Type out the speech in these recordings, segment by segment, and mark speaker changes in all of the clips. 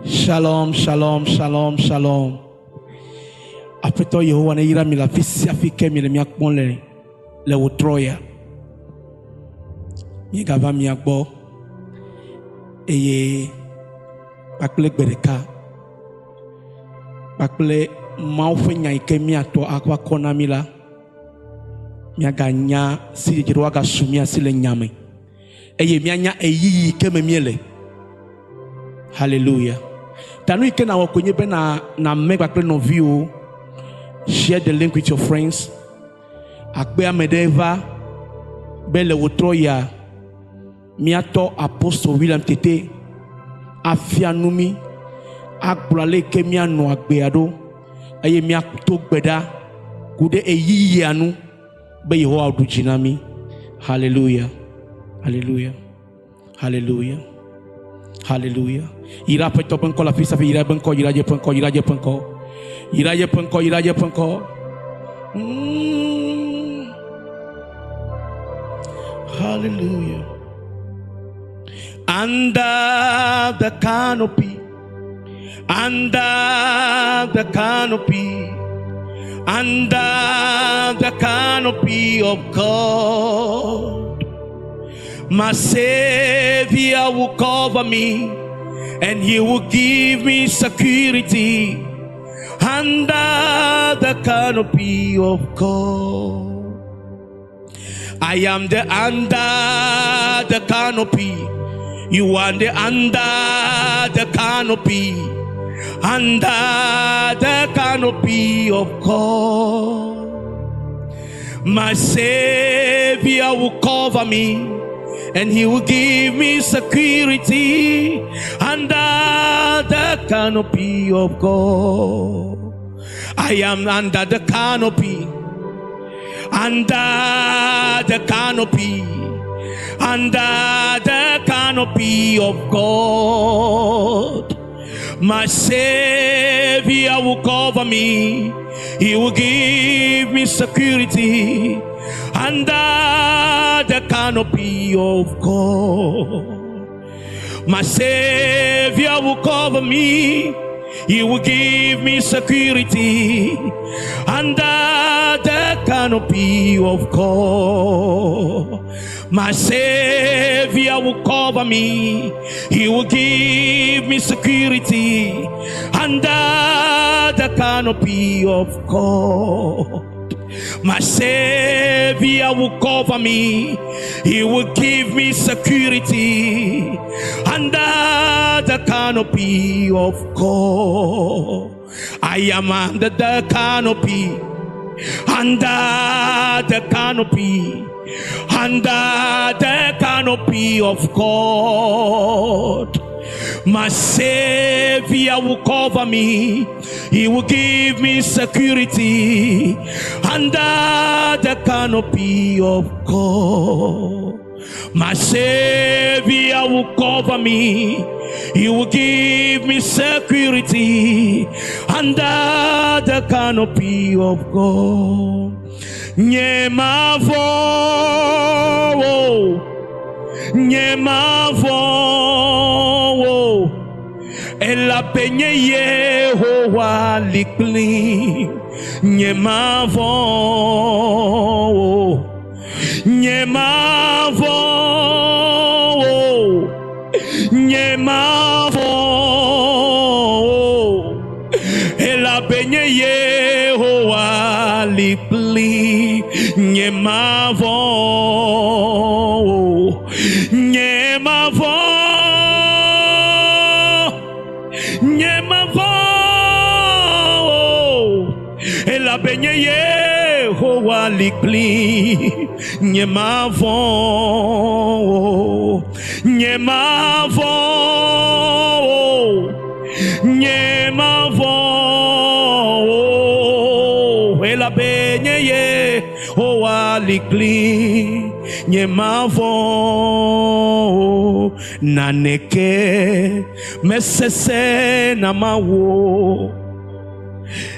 Speaker 1: Shalom, shalom, shalom, shalom. Aƒetɔ Yehowa ne yra mi le afi sia afi ke mi le mía kpɔm le le wòtrɔ ya. Míegava mia gbɔ eye kpakple gbe ɖeka kpakple Mawu ƒe nya yi ke míatɔ akɔ akɔ na mí la, míaganya sidzedze ɖe woagasu mía si le nya me eye míanya ɣeyiɣi yi ke me míele. Hallelujah. Ta nu yi ke nawɔ koe nye be na name kpakple nɔviwo. Share the link with your friends. Akpe ame ɖe va be le wòtrɔ yia míatɔ Apostle William Tete afia nu mí agblɔ ale yi ke míanɔ agbea ɖo eye míato gbe ɖa ku ɖe ɣeyiɣia nu be Yehowa ɖu dzi na mí. Hallelujah. Hallelujah. Hallelujah. Hallelujah. Yra Aƒetɔ ƒe ŋkɔ le afi sia afi. Yra eƒe ŋkɔ, yra yeƒe ŋkɔ, yra yeƒe ŋkɔ. Yra yeƒe ŋkɔ, yra yeƒe ŋkɔ. Hallelujah. Under the canopy, under the canopy, under the canopy of God. My Savior will cover me and He will give me security under the canopy of God. I am the under the canopy. You are the under the canopy. Under the canopy of God. My Savior will cover me and He will give me security under the canopy of God. I am under the canopy, under the canopy, under the canopy of God. My Savior will cover me. He will give me security under the canopy of God. My Savior will cover me. He will give me security under the canopy of God. My Savior will cover me. He will give me security under the canopy of God. My Savior will cover me. He will give me security under the canopy of God. I am under the canopy, under the canopy, under the canopy of God. My Savior will cover me. He will give me security under the canopy of God. My Savior will cover me. He will give me security under the canopy of God. Nyemavɔ o, nyemavɔ o, elabe nye Yehowa li kplim. Nyemavɔ o, nyemavɔ o, nyemavɔ o, elabe nye Yehowa li kplim. Nyemavɔ o, nyemavɔ, nyemavɔ o, elabe nye Yehowa li kplim. Nyemavɔ o, nyemavɔ o, nyemavɔ o, elabe nye Yehowa li kplim. Nyemavɔ o, naneke mesesẽ na Mawu o.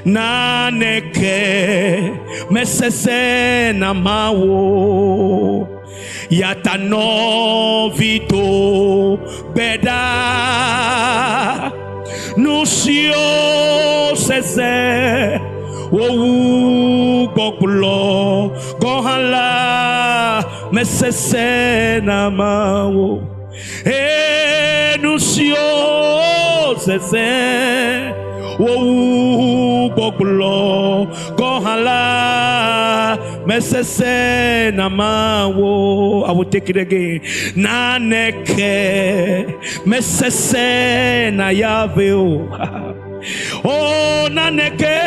Speaker 1: Naneke mesesẽ na Mawu o. Ya ta nɔvi do gbe ɖa. Nusiwo sesẽ wowu gbɔgblɔ gɔ̃ hã la, mesesẽ na Mawu. Ee, nusiwo sesẽ wowu gbɔgblɔ gɔ̃ hã la, mesesẽ na Mawu. I will take it again. Naneke mesesẽ na Yahweh o. Oh, naneke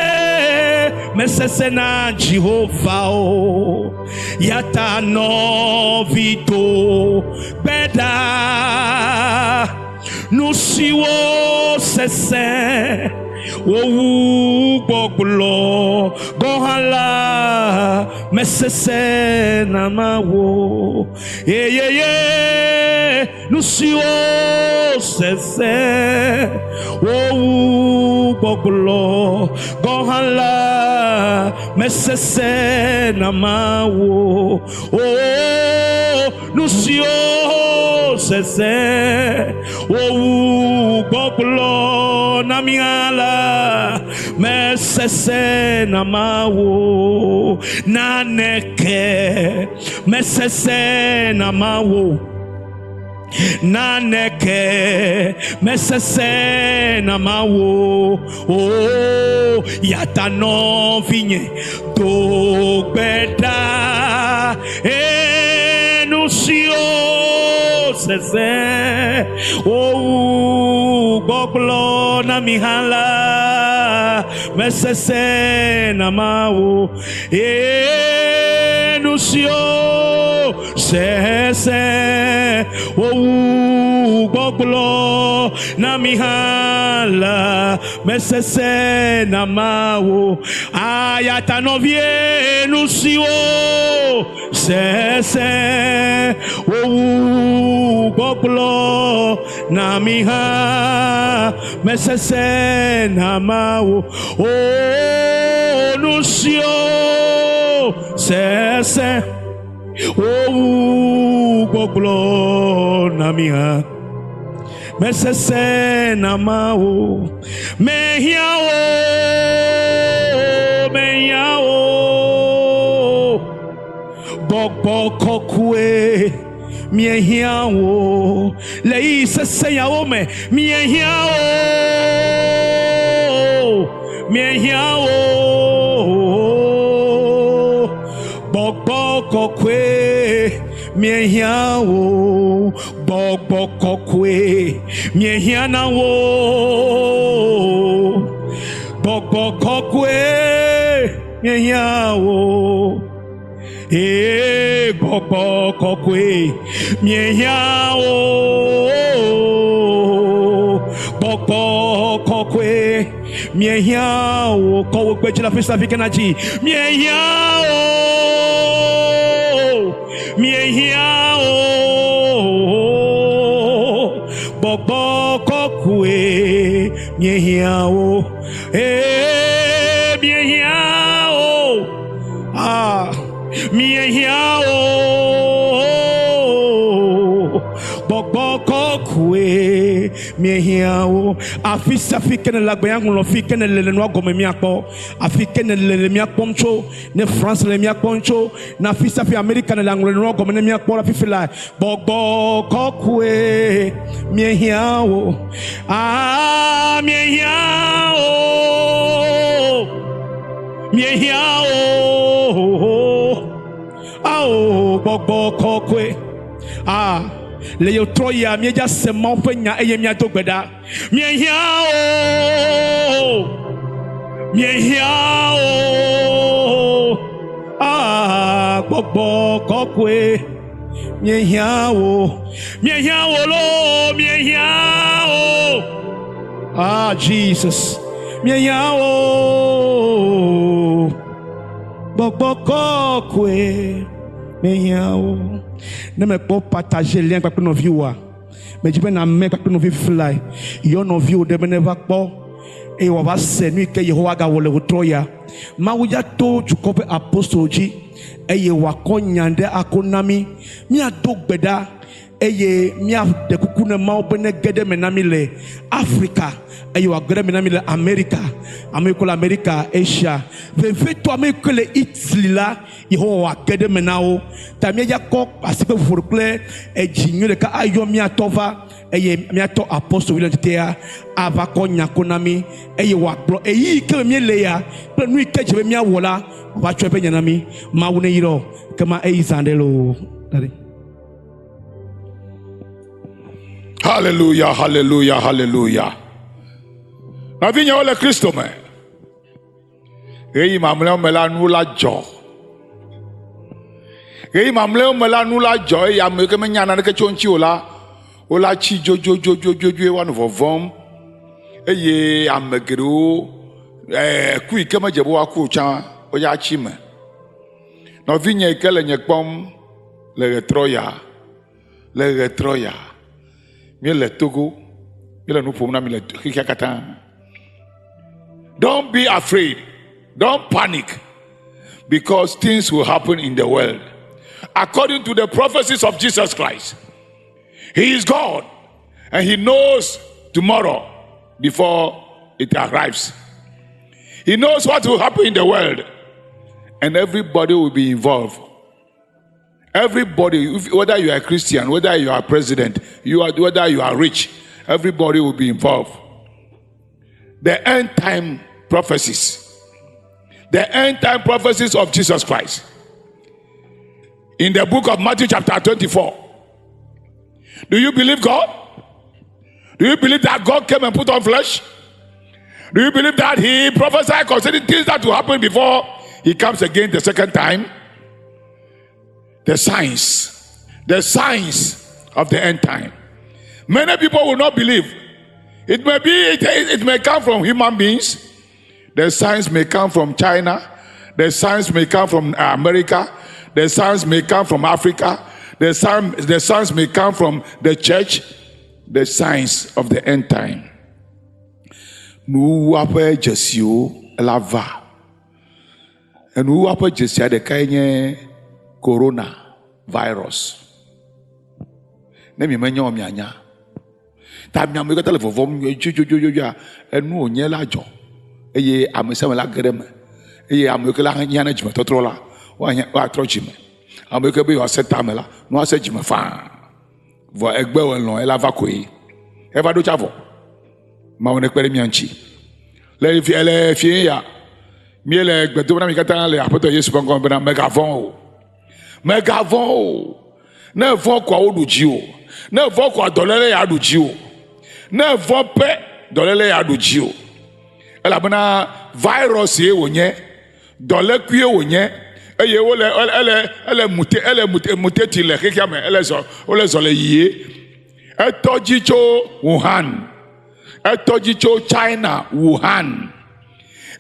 Speaker 1: mesesẽ na Jehova o. Yata nɔvi do gbe ɖa. Nusiwo sesẽ wowu gbɔgblɔ gɔ̃ hã la, mesesẽ na Mawu. Yeyeye, nusiwo sesẽ wowu gbɔgblɔ gɔ̃ hã la, mesesẽ na Mawu. Oh, nusiwo sesẽ wowu gbɔgblɔ na mí hã la, mesesẽ na Mawu. Naneke mesesẽ na Mawu. Naneke mesesẽ na Mawu. O, yata nɔvinye do gbe ɖa. Ee, nusiwo sesẽ wowu gbɔgblɔ na mi hã la, mesesẽ na Mawu. Ee, nusiwo sesẽ wowu gbɔgblɔ na mi hã la, mesesẽ na Mawu. Ayata nɔvie, nusiwo sesẽ wowu gbɔgblɔ na mi hã, mesesẽ na Mawu. O, nusiwo sesẽ wowu gbɔgblɔ na mi hã, mesesẽ na Mawu. Mehiã wo, mehiã wo, gbɔgbɔ kɔkɔe, miehiã wo le ɣeyiɣi sesẽ yawo me. Miehiã wo, miehiã wo, gbɔgbɔ kɔkɔe, miehiã wo, gbɔgbɔ kɔkɔe, miehiã na wo, gbɔgbɔ kɔkɔe, miehiã wo. Ee, gbɔgbɔ kɔkɔe, miehiã wo, gbɔgbɔ kɔkɔe, miehiã wo. Kɔ wo gbe dzi le afi sia afi ke na dzi. Miehiã wo, miehiã wo, gbɔgbɔ kɔkɔe, miehiã wo. Ee, miehiã wo. Ah, miehiã wo, gbɔgbɔ kɔkɔe, miehiã wo. Afi sia afi ke ne le agbe ya ŋlɔ fi ke ne le le nua gɔme míakpɔ. Afi ke ne le le míakpɔm tso, ne France le míakpɔm tso, ne afi sia afi Amerika ne le aŋlɔ le nua gɔme ne míakpɔ le fifi la, gbɔgbɔ kɔkɔe, miehiã wo. Ah, miehiã wo. Miehiã wo. Ao, gbɔgbɔ kɔkɔe. Ah, le yewo trɔ yia, míedza se Mawu ƒe nya eye míado gbe ɖa. Miehiã wo. Miehiã wo. Ah, gbɔgbɔ kɔkɔe. Miehiã wo. Miehiã wo loo, miehiã wo. Ah, Jesus. Miehiã wo. Gbɔgbɔ kɔkɔe. Miehiã wo. Ne mekpɔ partager lien kpakple nɔviwoa, medzi be name kpakple nɔvi fly. Yɔ nɔviwo ɖe be neva kpɔ eye wòava se nu yi ke Yehowa gawɔ le wòtrɔ ya. Mawu ya to dukɔ ƒe apostolo dzi eye wòakɔ nya ɖe ako na mí. Míado gbe ɖa. Eye míaɖe kuku ne Mawu be nege ɖe eme na mí le Afrika, eye wòage ɖe eme na mí le Amerika, ame yiwo ke le Amerika, Asia, vevietɔ ame yiwo ke le Italy la, Yehowa wòage ɖe eme na wo. Ta míadza kɔ asi ƒe ʋuƒo kple edzi nyui ɖeka ayɔ mía tɔ va, eye mía tɔ Apostol William Tetea ava kɔ nya ko na mí, eye wòagblɔ ɣeyiɣi yi ke me míele ya kple nu yi ke dze be míawɔ la, wòava tsɔ eƒe nya na mí. Mawu neyra wò. Kema eyi zã ɖe loo. Daddy.
Speaker 2: Hallelujah, hallelujah, hallelujah. Nɔvinyewo le Kristo me. Ɣeyiɣi mamlɛawo me la nu la dzɔ. Ɣeyiɣi mamlɛawo me la nu la dzɔ eye ame yiwo ke menya naneke tso ŋuti o la, wola tsi dzodzodzodzodzoe woanɔ vɔvɔ̃m eye ame geɖewo ɛɛ ku yi ke medze be woaku o tsã woya tsi me. Nɔvinye yi ke le nye kpɔm le ɣetrɔ ya, le ɣetrɔ ya, míele Togo, míele nu ƒom na mi le xexea katã. Don't be afraid. Don't panic. Because things will happen in the world. According to the prophecies of Jesus Christ, He is God and He knows tomorrow before it arrives. He knows what will happen in the world, and everybody will be involved. Everybody, whether you are a Christian, whether you are president, you are whether you are rich, everybody will be involved. The end time prophecies, the end time prophecies of Jesus Christ. In the book of Matthew, chapter 24. Do you believe God? Do you believe that God came and put on flesh? Do you believe that He prophesied concerning things that will happen before He comes again the second time? The signs, the signs of the end time. Many people will not believe. It may be, it, it may come from human beings. The signs may come from China. The signs may come from America. The signs may come from Africa. The, sign, the signs may come from the church. The signs of the end time. Nuwuwua ƒe dzesiwo la va. Enuwuwua ƒe dzesia ɖekae nye corona virus. Ne mi menya o mianya. Ta mi amewo katã le vɔvɔm dzodzodzodzodzoa, enu wònye la dzɔ eye ame sia ame la ge ɖe eme eye ame yiwo ke la hiã ne dzimetɔtrɔ la, woahiã woatrɔ dzime. Ame yiwo ke be yewoase tame la, ne woase dzime faa. Vɔ egbe wòelɔ̃ ela va koe. Eva ɖo tsa vɔ. Mawu nekpe ɖe mía ŋuti. Le fi le fie ya, míele gbe dom na mi katã le Aƒetɔ Yesu ƒe ŋkɔ me bena mègavɔ̃ o. Mègavɔ̃ o. Ne èvɔ̃ koa woɖu dziwò. Ne èvɔ̃ koa dɔléle ya ɖu dziwò. Ne èvɔ̃ pɛ dɔléle ya ɖu dziwò. Elabena virus ye wònye, dɔlékuie wònye eye wole ele ele mute ele mute muteti le xexea me ele zɔ wole zɔ le yie. Etɔ dzi tso Wuhan, etɔ dzi tso China Wuhan.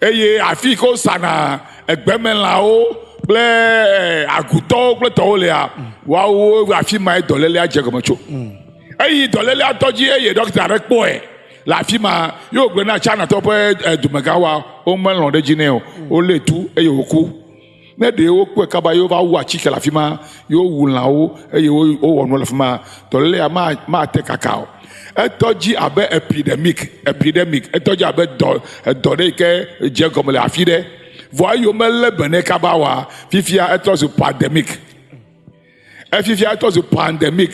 Speaker 2: Eye afi yi ke wosana egbemelãwo kple eh, agutɔwo kple tɔwo lea, woawo afi mae dɔlélea dze gɔme tso. Eyi dɔlélea tɔ dzi eye ɖɔkita aɖe kpɔe le afi ma ye wògblɔ na Chinatɔwo ƒe eh, dumegãwoa, womelɔ̃ ɖe edzi nɛ o. Wolé tu eye wòku. Ne ɖe wokpɔe kaba ye wova wu atike le afi ma, ye wowu lãwo eye wowɔ nu le afi ma, dɔlélea mate kaka o. Etɔ dzi abe epidemic, epidemic, etɔ dzi abe dɔ, edɔ ɖe yi ke dze gɔme le afi ɖe. Vɔa eyi womelé be nɛ kaba oa, fifia etrɔ zu pandemic. Efifia etrɔ zu pandemic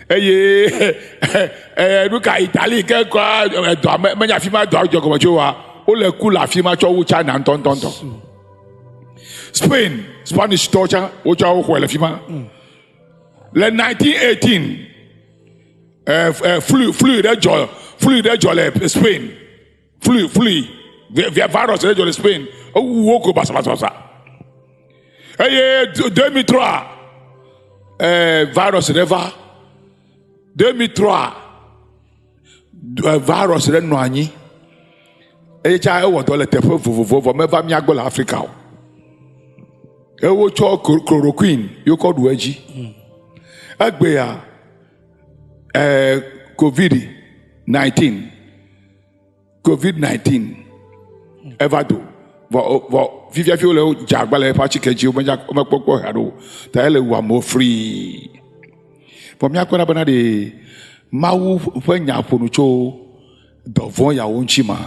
Speaker 2: eye nu ka Italie ke kura edɔa menye afi ma dɔa dze gɔme tso oa, wole ku le afi ma tsɔ wu China ŋutɔŋutɔŋutɔ. Spain, Spanish tɔwo tsã wotsɔ woxɔe le fi ma. Le 1918 eh, eh, flu flu ɖe dzɔ flu ɖe dzɔ le Spain. Flu flu virus ɖe dzɔ le Spain. Ewu wo ko basabasabasa. Eye 2003 eh, virus ɖe va. 2003 virus ɖe nɔ anyi. Eye tsa ewɔ dɔ le teƒe vovovo vɔ meva mía gbɔ le Afrika o. Eye wotsɔ chloroquine yewo kɔ ɖu edzi. Egbea eh, COVID 19 COVID 19 eva do vɔ vɔ fifia fi wole dze agba le eƒe atike dzi womenya womekpɔkpɔ haɖe o ta ele wu amewo free. Vɔ míakpɔe ɖa bena ɖe Mawu ƒe nya ƒo nu tso dɔvɔ̃ yawo ŋuti ma.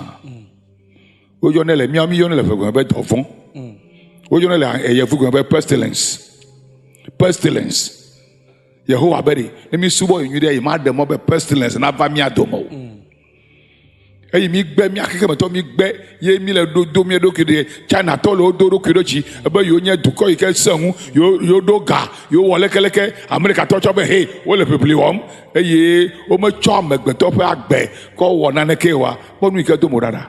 Speaker 2: Woyɔnɛ le míawo míyɔnɛ le ʋegɔme be dɔvɔ̃. Woyɔnɛ le yevugɔme be pestilence. Pestilence. Yehowa be ɖe ne mísubɔ yi nyuie ɖe, yemaɖe mɔ be pestilence nava mía dome o. Eye mígbe mía xexemetɔ mígbe ye míle ɖo do mía ɖokui ɖe Chinatɔ le wodo ɖokui ɖe dzi ebe yewo nye dukɔ yi ke sẽ ŋu yewo yewo ɖo ga yewo wɔ lekeleke Amerikatɔ tsɔ be he wole ʋiʋli wɔm eye wometsɔ amegbetɔ ƒe agbe kɔ wɔ naneke oa kpɔ nu yi ke do mo ɖaɖa.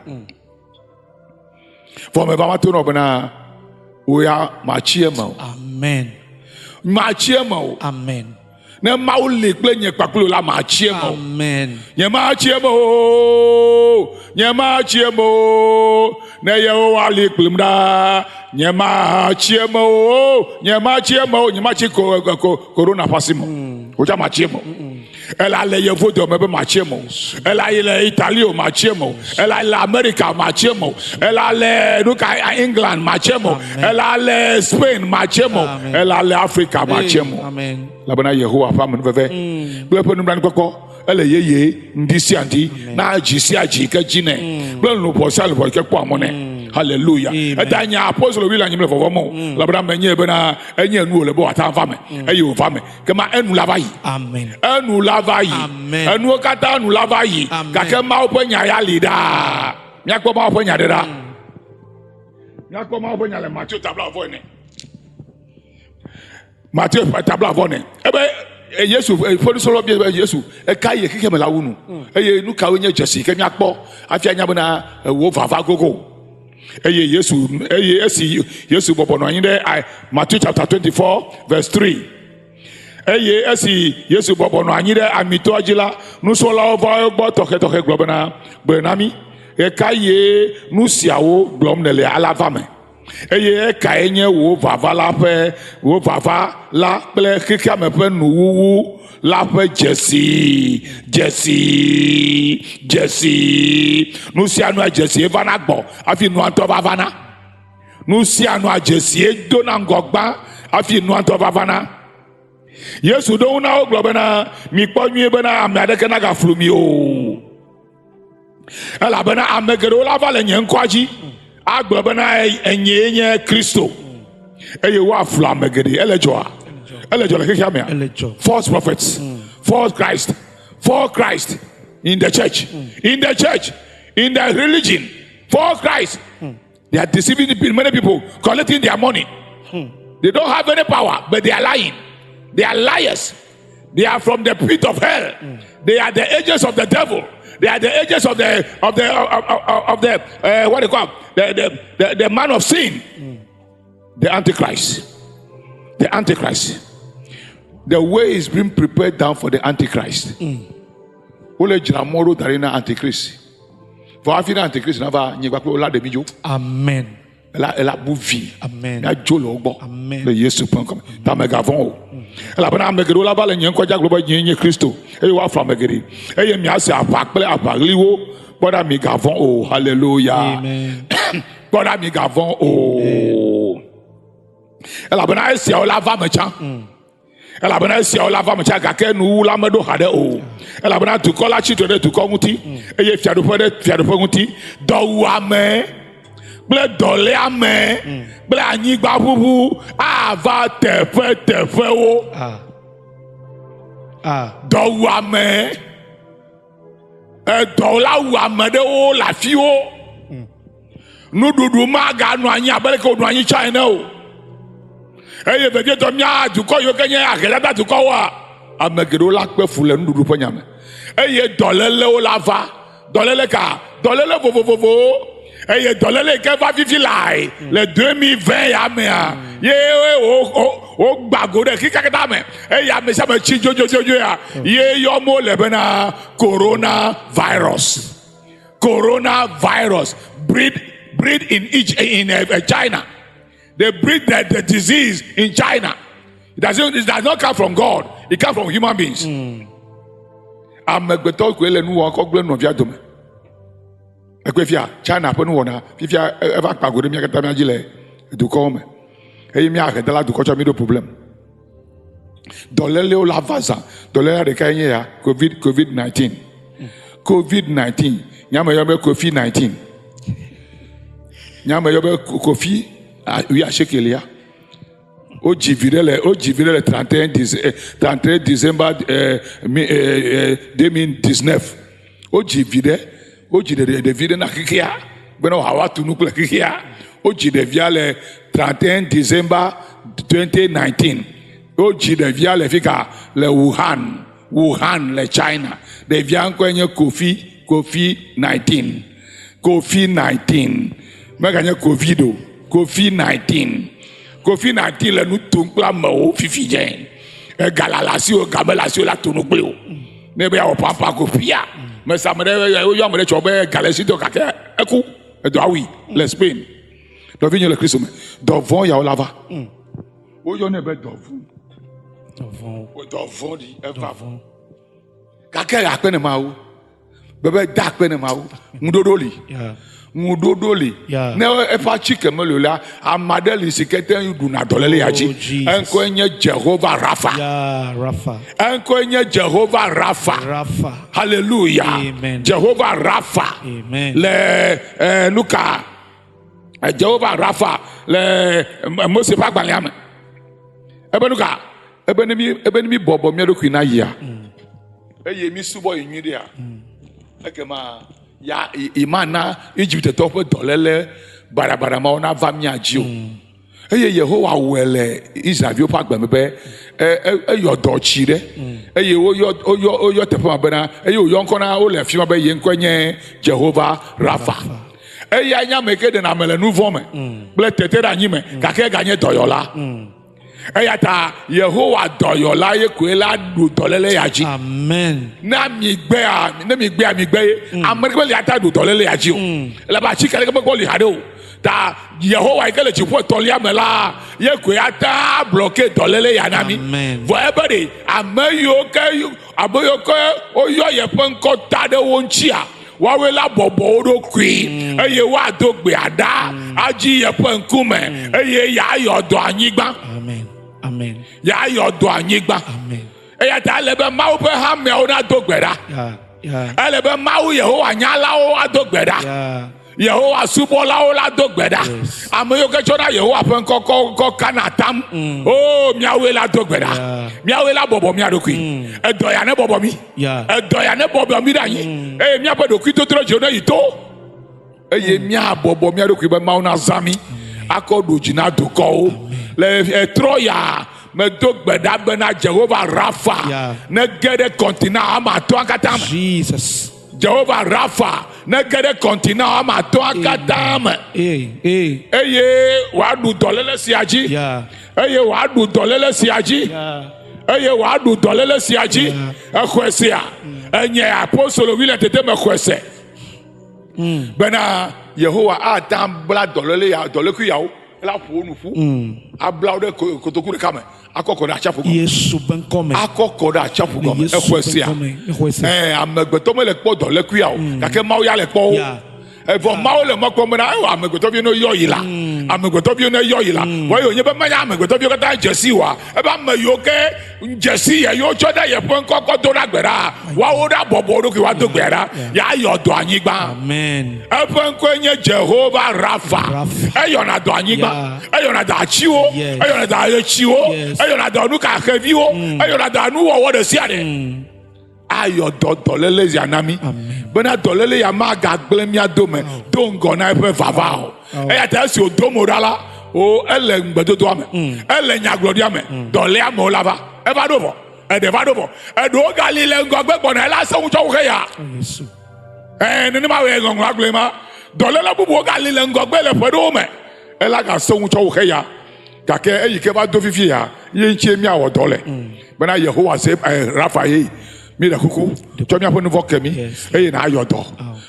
Speaker 2: Vɔ meva va to nɔ bena wò ya matsi eme o.
Speaker 1: Amen.
Speaker 2: Matsi eme o.
Speaker 1: Amen.
Speaker 2: Ne Mawu li kple nye kpakple la matsi eme o.
Speaker 1: Amen.
Speaker 2: Nye matsi eme o. Nye matsi eme o. Ne Yehowa li kplim ɖa. Nye matsi eme o. Nye matsi eme o. Nye matsi ko ko corona ƒe asi me o. Wotsa matsi eme o. Ela le yevu dome be matsi eme o. Ela yi le Italie o matsi eme o. Ela le Amerika matsi eme o. Ela le nuka England matsi eme o. Ela le Spain matsi eme o. Ela le Afrika matsi eme o.
Speaker 1: Amen.
Speaker 2: Elabena Yehowa ƒe amenuveve kple eƒe nublanuikpɔkpɔ ele yeye ŋdi sia ŋdi na dzi sia dzi ke dzi nɛ kple luʋɔ sia luʋɔ yi ke kpɔa mɔ nɛ. Haleluya. Eta nye apostolo William nye mele vɔvɔm o. Elabena menye bena enye nu wòle be wòate ava me eye wòva me. Kema enu la va yi.
Speaker 1: Amen.
Speaker 2: Enu la va yi.
Speaker 1: Amen.
Speaker 2: Enuwo katã nu la va yi.
Speaker 1: Amen.
Speaker 2: Gake Mawu ƒe nya ya li ɖaa. Míakpɔ Mawu ƒe nya ɖe ɖa. Míakpɔ Mawu ƒe nya le Mateo ta blaeve ene. Mateo ƒe ta blaeve ene. Ebe e, Yesu e, ƒe nusrɔ̃lawo bia be Yesu eka yi xexeme la wu nu eye nu kawoe nye dzesi ke míakpɔ hafi anya bena wò vava gogo. Eye Yesu eye esi Yesu bɔbɔ nɔ anyi ɖe Matthew chapter 24 verse 3. Eye esi Yesu bɔbɔ nɔ anyi ɖe amitoa dzi la, nusrɔ̃lawo va egbɔ tɔxɛtɔxɛ gblɔ bena, gblɔe na mí, ɣekaɣie nu siawo gblɔm nèle ala va me? Eye ekae nye wò vava la ƒe wò vava la kple xexeame ƒe nuwuwu la ƒe dzesi dzesi dzesi nu sia nua dzesie vana gbɔ hafi nua ŋutɔ va vana nu sia nua dzesie dona ŋgɔ gbã hafi nua ŋutɔ va vana Yesu ɖo ŋu na wo gblɔ bena mikpɔ nyuie bena ame aɖeke nagaflu mi o elabena ame geɖewo la va le nye ŋkɔa dzi agblɔ bena enyee nye Kristo eye woaflu ame geɖe. Ele dzɔa? Ele dzɔ le xexea mea?
Speaker 1: Ele dzɔ.
Speaker 2: False prophets, false Christ, false Christ in the church, in the church, in the religion, false Christ. They are deceiving the many people, collecting their money. They don't have any power, but they are lying. They are liars. They are from the pit of hell. They are the agents of the devil. They are the agents of the of the of, of, of the what they call the, the, the, the man of sin, the Antichrist. The Antichrist. The way is being prepared down for the Antichrist. Wole dzra mɔ ɖo da ɖi na Antichrist. Vɔ hafi na Antichrist nava nyigba kple wola ɖe mi dzo.
Speaker 1: Amen.
Speaker 2: Ela ela bu vi.
Speaker 1: Amen.
Speaker 2: Míadzo le wo gbɔ.
Speaker 1: Amen.
Speaker 2: Le Yesu ƒe ŋkɔ me. Ta mègavɔ̃ o. Elabena ame geɖewo la va le nye ŋkɔ dzi agblɔ be nyee nye Kristo eye woaflu ame geɖe. Eye miase aʋa kple aʋaɣliwo. Kpɔ ɖa migavɔ̃ o. Haleluya.
Speaker 1: Amen.
Speaker 2: Kpɔ ɖa migavɔ̃ o. Elabena esiawo la va me tsã. Elabena esiawo la va me tsã gake nuwuwu la meɖo haɖe o. Elabena dukɔ la tsi tre ɖe dukɔ ŋuti eye fiaɖuƒe ɖe fiaɖuƒe ŋuti. Dɔwuame kple dɔléame kple anyigbaʋuʋu ava teƒeteƒewo.
Speaker 1: Ah. Ah.
Speaker 2: Dɔwuame, edɔ la wu ame ɖewo le afiwo. Nuɖuɖu maganɔ anyi abe leke wònɔ anyi tsã ene o. Eye vevietɔ mía dukɔ yiwo ke nye ahedada dukɔwoa, ame geɖewo la kpe fu le nuɖuɖu ƒe nya me. Eye dɔlélewo la va. Dɔléle ka? Dɔléle vovovovowo. Eye dɔléle yi ke va fifi lae le 2020 ya mea, ye wogba go ɖe xexea katã me. Eye ame sia ame tsi dzodzodzoe ye yɔm wole bena coronavirus. Coronavirus breed breed in each in China. They breed the, the disease in China. It doesn't it does not come from God. It comes from human beings. Amegbetɔ koe le nu wɔm kɔ gblẽ nɔvia dome. Ekpe fia China ƒe nuwɔna fifia eva kpa go ɖe mía katã mía dzi le dukɔwo me. Eye mía ahedala dukɔ tsɔ mi ɖo problem. Dɔlélewo la va zã. Dɔlélea ɖekae nye ya, Covid, Covid-19. Covid-19. Nye ame yɔ be Kofi-19. Nye ame yɔ be Kofi wuiasiekelia. Wodzi vi ɖe le wodzi vi ɖe le 31 31 December 2019. Wodzi vi ɖe wodzi ɖe ɖevi ɖe na xexea bena wòawa tu nu kple xexea. Wodzi ɖevia le 31 December 2019. Wodzi ɖevia le fika le Wuhan, Wuhan le China. Ɖevia ŋkɔe nye Kofi Kofi 19. Kofi 19. Meganye Covid o. Kofi 19. Kofi 19 le nu tum kple amewo fifi dze. Ega le asiwò, ga mele asiwò la tu nu kpli o. Ne be yeawɔ pampa ko ƒia. Mese ame ɖe woyɔ ame ɖe tsɔ be ga le esi tɔ gake eku edɔ awui le Spain. Nɔvinye le Kristo me. Dɔvɔ̃ yawo la va. Woyɔnɛ be dɔvɔ̃.
Speaker 1: Dɔvɔ̃.
Speaker 2: Dɔvɔ̃ ɖi eva vɔ. Gake akpe ne Mawu. Bebe da akpe ne Mawu. Ŋuɖoɖo li. Ŋuɖoɖo li. Ne eƒe atike meli o la, ame aɖe li si ke te ŋu ɖuna dɔléle ya dzi.
Speaker 1: Oh, Jesus.
Speaker 2: Eŋkɔe nye Jehovah Rapha.
Speaker 1: Yeah, Rapha.
Speaker 2: Eŋkɔe nye Jehovah Rapha.
Speaker 1: Rapha.
Speaker 2: Hallelujah.
Speaker 1: Amen.
Speaker 2: Jehovah Rapha.
Speaker 1: Amen.
Speaker 2: Le eh, nuka eh, Jehovah Rapha le eh, Mose ƒe agbalẽa me. Ebe nuka ebe ne mi ebe ne mi bɔbɔ mía ɖokui na yia. Eye mi subɔ yi nyui ɖea. Ekema ya yi mana Egiptetɔwo ƒe dɔléle baɖabaɖa mawo nava mía dzi o. Eye Yehowa wɔe le Israelviwo ƒe agbe me be eyɔ dɔ tsi ɖe. Eye woyɔ woyɔ woyɔ teƒe ma bena eye wòyɔ ŋkɔ na wo le afi ma be ye ŋkɔe nye Jehova Rafa. Eya nye ame yi ke ɖena ame le nu vɔ̃ me kple teteɖeanyi me gake eganye dɔyɔla. Eya ta Yehowa dɔyɔla ye koe la ɖu dɔléle ya dzi.
Speaker 1: Amen.
Speaker 2: Ne ami gbea, ne mi gbea, mi gbe ye. Ame ɖeke meli ate aɖu dɔléle ya dzi o. Elabe atike aɖeke megbɔ li haɖe o. Ta Yehowa yi ke le dziƒo etɔ̃lia me la, ye koe ate ablɔke dɔléle ya na mi.
Speaker 1: Amen.
Speaker 2: Vɔ ebe ɖe ame yiwo ke ame yiwo ke woyɔ yeƒe ŋkɔ ta ɖe wo ŋutia, woawoe la bɔbɔ wo ɖokui eye woado gbea ɖa adzi yeƒe ŋkume eye yeayɔ dɔ anyigba.
Speaker 1: Amen. Amen.
Speaker 2: Yeayɔ dɔ anyigba.
Speaker 1: Amen.
Speaker 2: Eya ta ele be Mawu ƒe hameawo nado gbe ɖa.
Speaker 1: Yeah. Yeah.
Speaker 2: Ele be Mawu Yehowa nyalawo ado gbe ɖa.
Speaker 1: Yeah.
Speaker 2: Yehowa subɔlawo la do gbe ɖa.
Speaker 1: Yes.
Speaker 2: Ame yiwo ke tsɔna Yehowa ƒe ŋkɔ kɔ kɔ kana tam. O miawoe la do gbe ɖa.
Speaker 1: Yeah.
Speaker 2: Miawoe la bɔbɔ mia ɖokui. Edɔ ya ne bɔbɔ mi.
Speaker 1: Yeah.
Speaker 2: Edɔ ya ne bɔbɔ mi ɖe anyi. Eye míaƒe ɖokuitotro dzi ne yi to. Eye míabɔbɔ mía ɖokui be Mawu nazã mí akɔ ɖu dzi na dukɔwo. Le etrɔ ya medo gbe ɖa bena Jehova Rapha
Speaker 1: Yeah.
Speaker 2: ne ge ɖe kɔntina ame atɔ̃a katã me.
Speaker 1: Jesus.
Speaker 2: Jehova Rapha ne ge ɖe kɔntina ame atɔ̃a katã me.
Speaker 1: Hey, hey.
Speaker 2: Eye wòaɖu dɔléle sia dzi.
Speaker 1: Yeah.
Speaker 2: Eye wòaɖu dɔléle sia dzi.
Speaker 1: Yeah.
Speaker 2: Eye wòaɖu dɔléle sia dzi. Exɔe sea. Enye apostolo William Tete mexɔe se. Bena Yehowa ate abla dɔléle ya dɔlékui yawo la ƒo wo nu ƒu. Abla wo ɖe kotoku ɖeka me. Akɔ kɔ ɖe atsiaƒu gɔme.
Speaker 1: Yesu ƒe ŋkɔ me.
Speaker 2: Akɔ kɔ ɖe atsiaƒu gɔme.
Speaker 1: Yesu
Speaker 2: Exɔe
Speaker 1: ƒe
Speaker 2: sea.
Speaker 1: ŋkɔ me. Exɔe se.
Speaker 2: Ɛɛ amegbetɔ mele kpɔ dɔlékuia o. Gake Mawu ya le kpɔ wo.
Speaker 1: Yeah.
Speaker 2: Evɔ Mawu le mɔ kpɔm bena ewɔ amegbetɔviwo ne yɔ yi la. Amegbetɔviwo ne yɔ yi la. Vɔ eye wònye be menye amegbetɔviwo katã dze si oa. Ebe ame yiwo ke dze si ye yiwo tsɔ ɖe yeƒe ŋkɔ kɔ do ɖe agbe ɖa. Woawo ɖa bɔbɔ wo ɖokui woado gbe ɖa. Yeayɔ dɔ anyigba.
Speaker 1: Amen.
Speaker 2: Eƒe ŋkɔe nye Jehova Rapha.
Speaker 1: Rapha.
Speaker 2: Eyɔna dɔ anyigba.
Speaker 1: Yeah.
Speaker 2: Eyɔna dɔ atsiwo.
Speaker 1: Yes.
Speaker 2: Eyɔna dɔ etsiwo.
Speaker 1: Yes.
Speaker 2: Eyɔna dɔ nukaxeviwo. Eyɔna dɔ nuwɔwɔ ɖe sia ɖe. Ayɔ dɔ dɔléle ya na mí.
Speaker 1: Amen.
Speaker 2: Bena dɔléle ya magagblẽ mía dome do ŋgɔ na eƒe vava o. Eya ta esi wòdo mo ɖa la, o ele ŋugbedodoa me. Ele nyagblɔɖia me. Dɔléamewo la va. Eva ɖo vɔ. Eɖe va ɖo vɔ. Eɖewo gali le ŋgɔgbe gbɔna ela se ŋu tsɔ wu xeya.
Speaker 1: Yesu.
Speaker 2: Ɛɛ nenema wòe ŋɔŋlɔa gblɔe ma. Dɔléle bubuwo gali le ŋgɔgbe le ƒe ɖewo me. Ela gase ŋu tsɔ wu xeya. Gake eyi ke va do fifi ya, ye ŋutie míawɔ dɔ le. Bena Yehowa se Rafa ye mi le kuku tsɔ míaƒe nu vɔ̃ ke mí
Speaker 1: Yes.
Speaker 2: eye nàyɔ dɔ.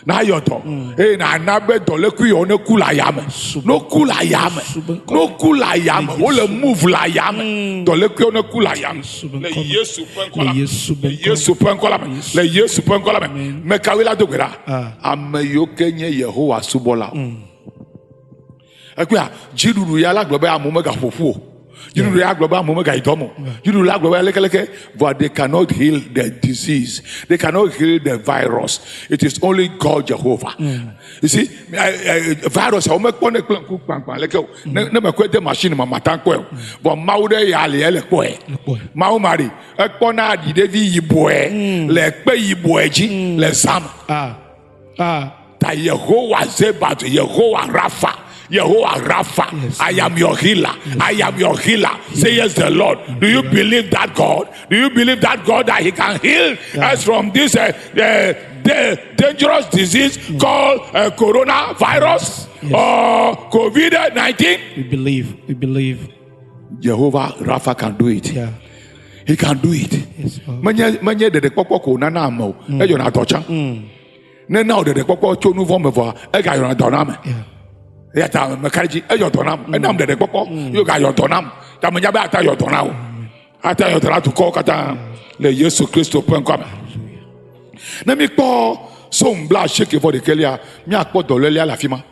Speaker 2: Nàyɔ dɔ eye nàna be dɔlékui yawo ne ku le ayame. Ne ku le ayame. Ne ku le ayame. Wole move le ayame. Dɔlékuiwo ne ku le ayame. Le Yesu ƒe ŋkɔ la me.
Speaker 1: Yesu ƒe
Speaker 2: Le Yesu ƒe ŋkɔ la me. Le Yesu ƒe ŋkɔ la me. Me kawoe la do gbe ɖa?
Speaker 1: Ah.
Speaker 2: Ame yiwo ke nye Yehowa subɔlawo. Ekpea dziɖuɖu ya la gblɔ be amewo megaƒo ƒu o. Dziɖuɖu ya gblɔ be amewo megayi dɔ me o. Dziɖuɖu la gblɔ be lekeleke vɔa they cannot heal the disease. They cannot heal the virus. It is only God Jehovah. You see, virus a womekpɔnɛ kple ŋku kpankpan leke o. Ne ne mekɔe de machine me mata kpɔe o. Vɔ Mawu ɖe ya li ele kpɔe. Mawu ma ɖi ekpɔna aɖi ɖevi yibɔe le kpe yibɔe dzi le zã me.
Speaker 1: Ah. Ah.
Speaker 2: Ta Yehowa Zebaoth, Yehowa Rapha, Yehowa Rapha,
Speaker 1: Yes.
Speaker 2: I am your healer. I am your healer. Say yes, the Lord. Do you believe that God? Do you believe that God that He can heal us from this dangerous disease called coronavirus
Speaker 1: Yes.
Speaker 2: or COVID 19?
Speaker 1: We believe. We believe.
Speaker 2: Jehovah Rapha can do it.
Speaker 1: Yeah.
Speaker 2: He can do it.
Speaker 1: Yes, Lord.
Speaker 2: Menye menye ɖeɖekpɔkpɔ ko nana ame o. Eyɔna dɔ tsã. Ne na wò ɖeɖekpɔkpɔ tso nu vɔ̃ me vɔa, egayɔna dɔ na ame.
Speaker 1: Yeah.
Speaker 2: Eya ta meka ɖe edzi, eyɔ dɔ nam, enam ɖeɖekpɔkpɔ, ye wògayɔ dɔ nam. Ta menya be ate ayɔ dɔ na wò. Ate ayɔ dɔ na dukɔwo katã le Yesu Kristo ƒe ŋkɔ me. Ne míkpɔ Psalm bla asieke vɔ ɖekɛlia, míakpɔ dɔlélea le afi ma.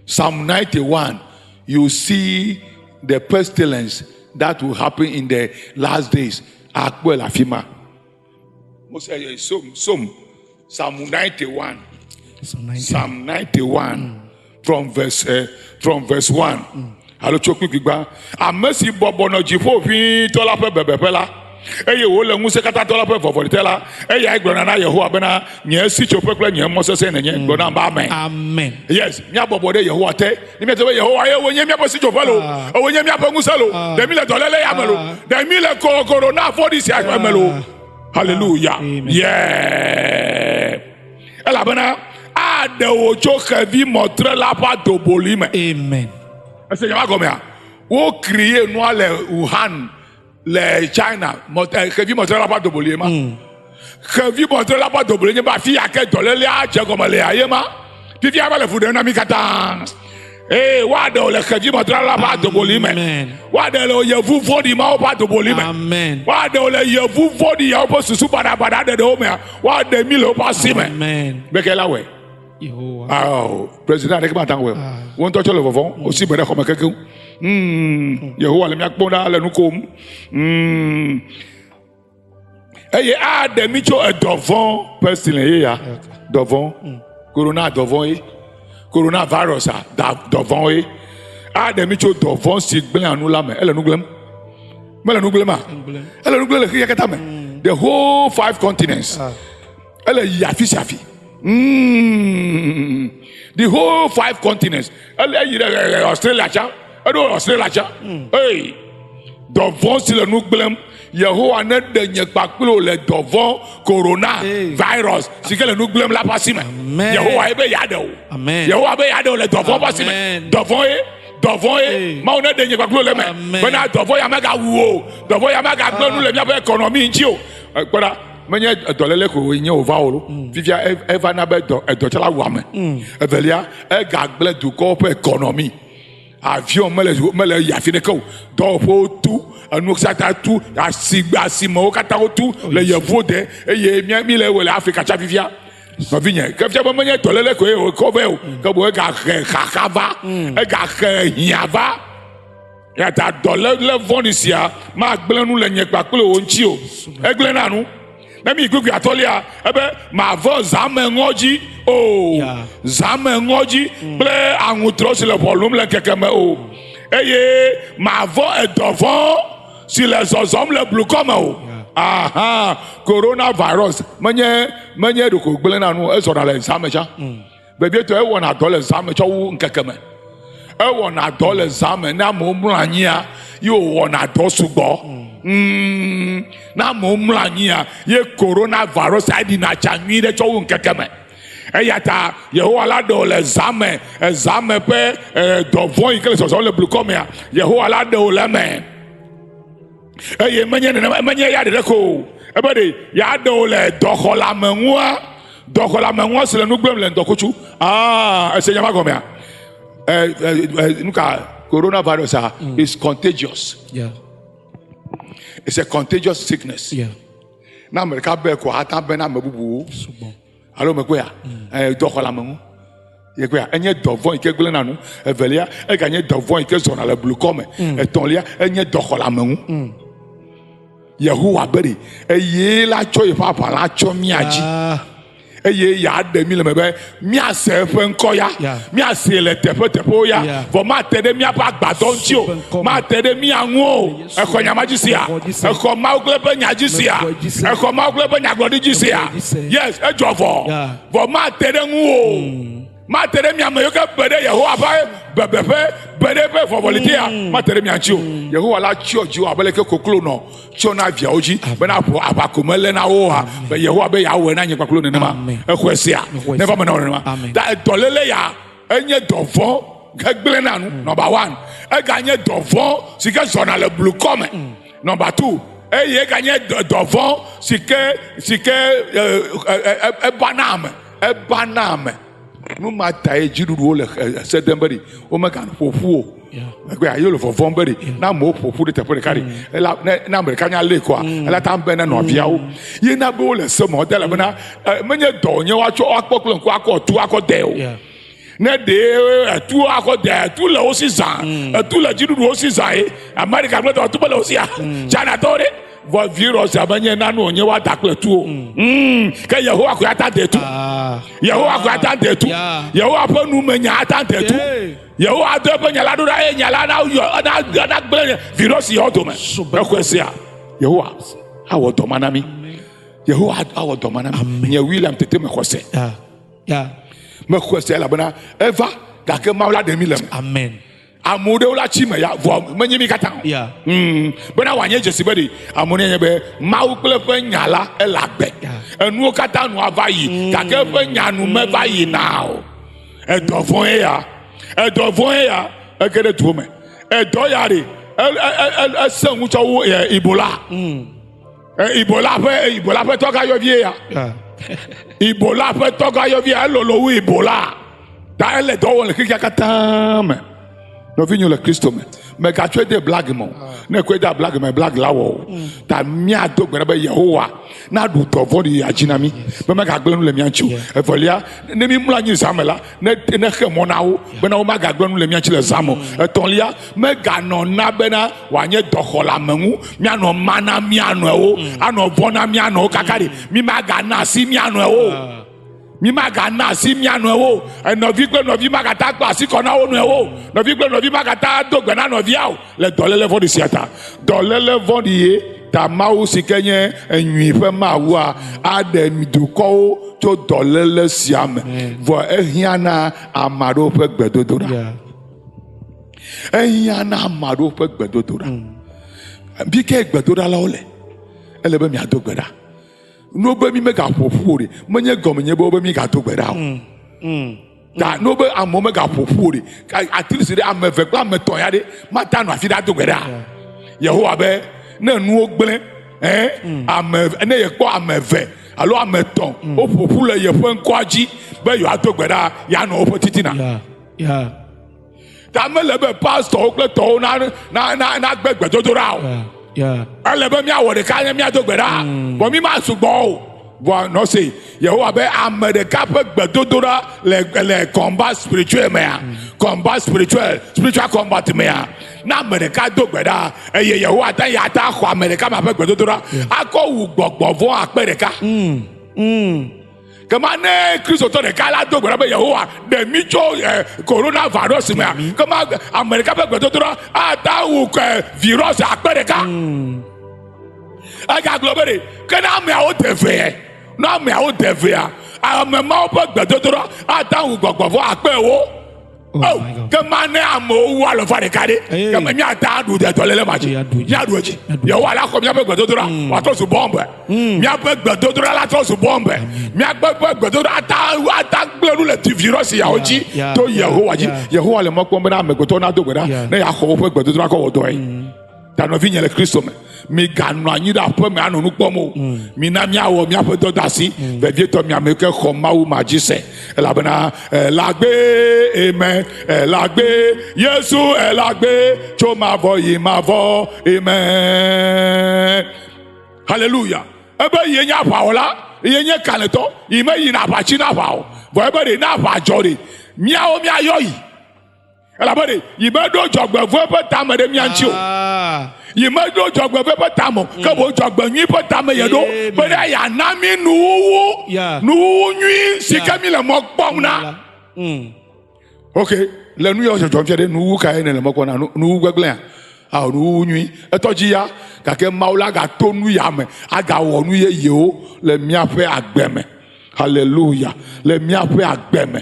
Speaker 2: Psalm 91, you see the pestilence that will happen in the last days. Akpɔe le afi ma. Mose, Psalm, Psalm, Psalm 91.
Speaker 1: Psalm 90.
Speaker 2: Psalm 91 from verse 1. Alo tso kpukpui gbã. Ame si bɔbɔ nɔ dziƒo ʋĩtɔ la ƒe bebeƒe la, eye wòle ŋusẽkatãtɔ la ƒe vɔvɔli te la, eyae gblɔna na Yehowa bena, nye sitsoƒe kple nye mɔ sesẽ nènye. Gblɔ nam be amen.
Speaker 1: Amen.
Speaker 2: Yes, míabɔbɔ ɖe Yehowa te. Ne míate be Yehowa ye wònye míaƒe sitsoƒe lo, wònye míaƒe ŋusẽ lo, ɖe mí le dɔléle ya me lo, ɖe mí le corona vɔ̃ɖi sia me lo. Hallelujah.
Speaker 1: Amen.
Speaker 2: Yeah. Elabena aɖe wò tso xevi mɔtrela ƒe adoboli me.
Speaker 1: Amen.
Speaker 2: Ese nya ma gɔmea? Wo créé nua le Wuhan le China xevi mɔtrela ƒe adoboli ma. Xevi mɔtrela ƒe adoboli nye be afi ya ke dɔlélea dze gɔme lea ye ma. Fifia va le fu ɖem na mí katã. Ee, woaɖe wò le xevi mɔtrela ƒe adoboli me.
Speaker 1: Amen.
Speaker 2: Woaɖe le yevu vɔ̃ɖi mawo ƒe adoboli me.
Speaker 1: Amen.
Speaker 2: Woaɖe wò le yevu vɔ̃ɖi yawo ƒe susu baɖabaɖa ɖeɖewo mea. Woaɖe mí le woƒe asi me.
Speaker 1: Amen.
Speaker 2: Beke la wɔe.
Speaker 1: Yehowa.
Speaker 2: Awo, président aɖeke mate ŋu awɔe o. Wo ŋutɔ tsɔ le vɔvɔ̃m. Wosi gbe ɖe xɔme kekeŋ. Yehowa le mía kpɔm ɖa le nu kom. Eye aɖe mí tso edɔvɔ̃ pestilence ye ya. Dɔvɔ̃. Corona dɔvɔ̃ ye. Coronavirus a da dɔvɔ̃ ye. Aɖe mí tso dɔvɔ̃ si gblẽa nu la me. Ele nu gblẽm. Mele nu gblẽm a? Ele nu gblẽm le xexea katã me. The whole five continents. Ele yi afi sia afi. The whole five continents. Ele eyi ɖe Australia tsã. Eɖo Australia tsã. Hey, dɔvɔ̃ si le nu gblẽm. Yehowa ne ɖe nye kpakple wò le dɔvɔ̃ corona
Speaker 1: Hey.
Speaker 2: virus si ke le nu gblẽm la ƒe asi me.
Speaker 1: Amen.
Speaker 2: Yehowa ye be yeaɖe wò.
Speaker 1: Amen.
Speaker 2: Yehowa be yeaɖe wò le dɔvɔ̃ ƒe asi me.
Speaker 1: Amen.
Speaker 2: Dɔvɔ̃ ye. Dɔvɔ̃ ye.
Speaker 1: Hey.
Speaker 2: Mawu ne ɖe nye kpakple wò le eme.
Speaker 1: Amen.
Speaker 2: Bena dɔvɔ̃ ya megawu wò o. Dɔvɔ̃ ya megagblẽ nu le míaƒe economy ŋuti o. Kpɔ ɖa, menye dɔléle ko nye wòva o lo. Fifia eva na be edɔtsɔla wu ame. Evelia, egagblẽ dukɔwo ƒe economy. Avion mele mele yi afi ɖeke o. Dɔwɔƒewo tu, enuwo katã tu, asi asimewo katã wotu le yevuwo de eye mía mi le ewɔ le Afrika tsa fifia. Nɔvinye, ke fia be menye dɔléle koe wòkɔ vɛ o, ke boŋ egahe xaxa va, egahe hiã va. Eya ta dɔléle vɔ̃ɖi sia magblẽ nu le nye kpakple wò ŋuti o. Egblẽna nu. Ne mi kpukpui atɔ̃lia, ebe mavɔ̃ zãme ŋɔdzi o,
Speaker 1: Yeah.
Speaker 2: zãme ŋɔdzi kple aŋutrɔ si le ʋɔ lum le ŋkeke me o, eye mavɔ̃ edɔvɔ̃ si le zɔzɔm le blukɔ me o. Aha, coronavirus menye menye ɖeko gblẽna nu, ezɔna le zãme tsã. Vevietɔ ewɔna dɔ le zã me tsɔ wu ŋkeke me. Ewɔna dɔ le zã me ne amewo mlɔ anyia ye wòwɔna dɔ sugbɔ. Ne amewo mlɔ anyia ye coronavirus ɖina tsa nyui ɖe tsɔ wu ŋkeke me. Eya ta Yehowa la ɖe wò le zã me, zã me ƒe dɔvɔ̃ yi ke le zɔzɔm le blukɔ mea, Yehowa la ɖe wò le eme. Eye menye nenema, menye ya ɖeɖe ko o. Ebe ɖe yeaɖe wò le dɔxɔleameŋua, dɔxɔleameŋua si le nu gblẽm le ŋdɔkutsu. Ah, ese nya ma gɔmea? Nuka coronavirus ah, is contagious.
Speaker 1: Yeah.
Speaker 2: It's a contagious sickness.
Speaker 1: Yeah.
Speaker 2: Na ame ɖeka be ko ata be na ame bubuwo.
Speaker 1: Sugbɔ.
Speaker 2: Alo mekpɔea? Dɔxɔleameŋu. Yekpɔa, enye dɔvɔ̃ yi ke gblẽna nu. Evelia, eganye dɔvɔ̃ yi ke zɔna le blukɔ me. Etɔ̃lia, enye dɔxɔleameŋu. Yehowa be ɖe eye la tsɔ yeƒe aʋala tsɔ mía dzi.
Speaker 1: Ah.
Speaker 2: Eye yeaɖe mí le me be míase eƒe ŋkɔ ya,
Speaker 1: Yeah.
Speaker 2: míasee le teƒeteƒewo ya,
Speaker 1: Yeah.
Speaker 2: vɔ mate ɖe míaƒe agbadɔ ŋuti o,
Speaker 1: Eƒe ŋkɔ me.
Speaker 2: mate ɖe mía ŋu o.
Speaker 1: Yesu.
Speaker 2: Exɔ nya ma dzi sea?
Speaker 1: Mexɔ dzi se.
Speaker 2: Exɔ Mawu kple eƒe nya dzi sea?
Speaker 1: Mexɔ dzi se.
Speaker 2: Exɔ Mawu kple eƒe nyagblɔɖi dzi sea?
Speaker 1: Mexɔ dzi se.
Speaker 2: Yes, edzɔ vɔ.
Speaker 1: Yeah.
Speaker 2: Vɔ mate ɖe ŋu o. Mate ɖe mia ame yiwo ke be ɖe Yehowa ƒe bebeƒe, be ɖe eƒe vɔvɔli tea, mate ɖe mia ŋuti o. Yehowa la tsyɔ dziwò abe leke koklo nɔ tsyɔna viawo dzi bena ʋɔ aʋako melé na wo oa, be Yehowa be yeawɔe na nye kpakple wò nenema.
Speaker 1: Amen.
Speaker 2: Exɔe sea?
Speaker 1: Mexɔe se.
Speaker 2: Neva eme na wò nenema.
Speaker 1: Amen.
Speaker 2: Ta dɔléle ya enye dɔvɔ̃ hegblẽna nu, number one. Eganye dɔvɔ̃ si ke zɔna le blukɔ me, number two. Eye eganye dɔvɔ̃ si ke si ke ebana ame, ebana ame. Nu ma tae dziɖuɖuwo le se dem be ɖi womeganɔ ƒoƒu o. Egbea ye le vɔvɔ̃m be ɖi ne amewo ƒoƒu ɖe teƒe ɖeka ɖi, ela ne ne ame ɖeka nya lée koa, ela ta be ne nɔviawo. Ye na be wole se mɔ de elabena menye dɔ wònye woatsɔ woakpɔ kple ŋku akɔ tu akɔ dɛ o.
Speaker 1: Yeah.
Speaker 2: Ne ɖee etu akɔ dɛ, etu le wo si zã, etu le dziɖuɖuwo si zã ye. Amerika kple tɔ etu mele wo sia. Chinatɔwo ɖe. Vɔ virus ya menye nane wònye woada kple tu o. Ke Yehowa koe ata de tu.
Speaker 1: Ah.
Speaker 2: Yehowa koe ata de tu.
Speaker 1: Yeah.
Speaker 2: Yehowa ƒe numenya ata de tu.
Speaker 1: Yeah.
Speaker 2: Yehowa do eƒe nya la ɖo ɖa eye nya la na yɔ na na gblẽ virus yawo dome.
Speaker 1: Super.
Speaker 2: Exɔe sea. Yehowa awɔ dɔ ma na mí. Yehowa awɔ dɔ ma na mí. Nye William tete mexɔ se.
Speaker 1: Yeah. Yeah.
Speaker 2: Mexɔe se elabena eva gake Mawu la ɖe mí le eme.
Speaker 1: Amen.
Speaker 2: Ame ɖewo la tsi me ya vɔ menye mí katã o.
Speaker 1: Yeah.
Speaker 2: Bena wòanye dzesi be ɖi amewo nenye be Mawu kple eƒe nya la ele agbe.
Speaker 1: Yeah.
Speaker 2: Enuwo katã nu ava yi gake eƒe nya nu meva yina o. Edɔ vɔ̃e ya, edɔ vɔ̃e ya ege ɖe duwo me. Edɔ ya ɖi esẽ ŋu tsɔ wu Ebola. Ebola ƒe Ebola ƒe tɔgayɔvie ya.
Speaker 1: Yeah.
Speaker 2: Ebola ƒe tɔgayɔvie elolo wu Ebola. Ta ele dɔ wɔm le xexea katã me. Nɔvinyewo le Kristo me, mègatsɔe de blagi me o. Ne èkɔe de blagi me, blagi la wɔ o. Ta míado gbe ɖa be Yehowa naɖu dɔ vɔ̃ɖi ya dzi na mí be megagblẽ nu le mía ŋuti o. Evelia, ne mímlɔ anyi zã me la, ne nexe mɔ na wo bena womagagblẽ nu le mía ŋuti le zã me o. Etɔ̃lia, meganɔ na bena wòanye dɔxɔleameŋu, míanɔ ma na mía nɔewo, anɔ vɔ̃ na mía nɔewo kaka ɖi, mímagana asi mía nɔewo o. Mímagana asi mía nɔewo o. Nɔvi kple nɔvi magata akpa asi kɔ na wo nɔewo o. Nɔvi kple nɔvi magata ado gbe na nɔvia o le dɔléle vɔ̃ɖi sia ta. Dɔléle vɔ̃ɖi ye ta Mawu si ke nye enyui ƒe Mawua aɖe dukɔwo tso dɔléle sia me. Vɔ ehiã na ame aɖewo ƒe gbedodoɖa.
Speaker 1: Yeah.
Speaker 2: Ehiã na ame aɖewo ƒe gbedodoɖa. Bi ke gbedoɖalawo le? Ele be miado gbe ɖa. No be mi megaƒo ƒu o ɖe, menye gɔme nye be wobe mi gado gbe ɖa o. Ta no be amewo megaƒo ƒu o ɖe, at least ɖe ame eve kple ame etɔ̃ ya ɖe, mate anɔ afi ɖe ado gbe ɖa. Yehowa be ne nuwo gblẽ, ame ne yekpɔ ame eve alo ame etɔ̃ woƒo ƒu le yeƒe ŋkɔa dzi be yewoado gbe ɖa, yeanɔ woƒe titina.
Speaker 1: Yeah. Yeah.
Speaker 2: Ta mele be pastɔwo kple tɔwo na na na nagbe gbedodoɖa o.
Speaker 1: Yeah. Yeah.
Speaker 2: Ele be míawɔ ɖeka ne míado gbe ɖa. Vɔ mí ma sugbɔ o. Vɔ nɔ se Yehowa be ame ɖeka ƒe gbedodoɖa le le combat spirituel mea, combat spirituel, spiritual combat mea. Ne ame ɖeka do gbe ɖa eye Yehowa ta ya ta xɔ ame ɖeka ma ƒe gbedodoɖa akɔ wu gbɔgbɔ vɔ̃ akpe ɖeka. Kema ne Kristotɔ ɖeka la do gbe ɖa be Yehowa ɖe mí tso coronavirus mea, kema ame ɖeka ƒe gbedodoɖa ata wu virus akpe ɖeka. Egagblɔ be ɖe ke ne ameawo de vea, ne ameawo de vea, ame mawo ƒe gbedodoɖa ata wu gbɔgbɔ vɔ̃ akpe ewo.
Speaker 1: Oh
Speaker 2: Oh,
Speaker 1: my God.
Speaker 2: ke ma ne amewo wu alɔfa ɖeka ɖe,
Speaker 1: Hey.
Speaker 2: ke me míata aɖu ɖe dɔléle ma dzi.
Speaker 1: Míaɖu dzi.
Speaker 2: Míaɖu edzi. Yehowa la xɔ míaƒe gbedodoɖa, wòatrɔ zu bɔmbe. Míaƒe gbedodoɖa la trɔ zu bɔmbe. Míaƒe ƒe gbedodoɖa ata ata gblẽ nu le virus yawo dzi
Speaker 1: Yeah,
Speaker 2: to
Speaker 1: yeah,
Speaker 2: Yehowa dzi.
Speaker 1: yeah.
Speaker 2: Yehowa le mɔ kpɔm bena amegbetɔwo nado gbe ɖa
Speaker 1: Yeah.
Speaker 2: ne yeaxɔ woƒe gbedodoɖa kɔ wɔ dɔe. Ta nɔvinye le Kristo me, miganɔ anyi ɖe aƒe me anɔ nu kpɔm o. Mina míawɔ míaƒe dɔdeasi, vevietɔ mi ame yiwo ke xɔ Mawu ma dzi se. Elabena elagbe, amen, elagbe, Yesu elagbe, tso mavɔ yi mavɔ, amen. Hallelujah. Ebe ye nye aʋawɔla, ye nye kalẽtɔ, yi meyina aʋa tsi na aʋa o. Vɔ ebe ɖe ne aʋa dzɔ ɖe, Míawo míayɔ yi. Elabe ɖe yi meɖo dzɔgbevɔ̃e ƒe tame ɖe mía ŋuti o.
Speaker 1: Ah.
Speaker 2: Yi meɖo dzɔgbevɔ̃e ƒe tame o, ke boŋ dzɔgbenyui ƒe tame ye ɖo
Speaker 1: Amen.
Speaker 2: be ɖe yeana mí nuwuwu,
Speaker 1: Yeah.
Speaker 2: nuwuwu nyui si
Speaker 1: Yeah.
Speaker 2: ke mí le mɔ kpɔm na. Ok, le nu yawo dzɔdzɔm fia ɖe nuwuwu kae nèle mɔ kpɔm na? Nuwuwu gbegblẽa? Ao, nuwuwu nyui. Etɔ dzi ya, gake Mawu la agato nu ya me agawɔ nu yeyewo le míaƒe agbe me. Haleluya! Le míaƒe agbe me.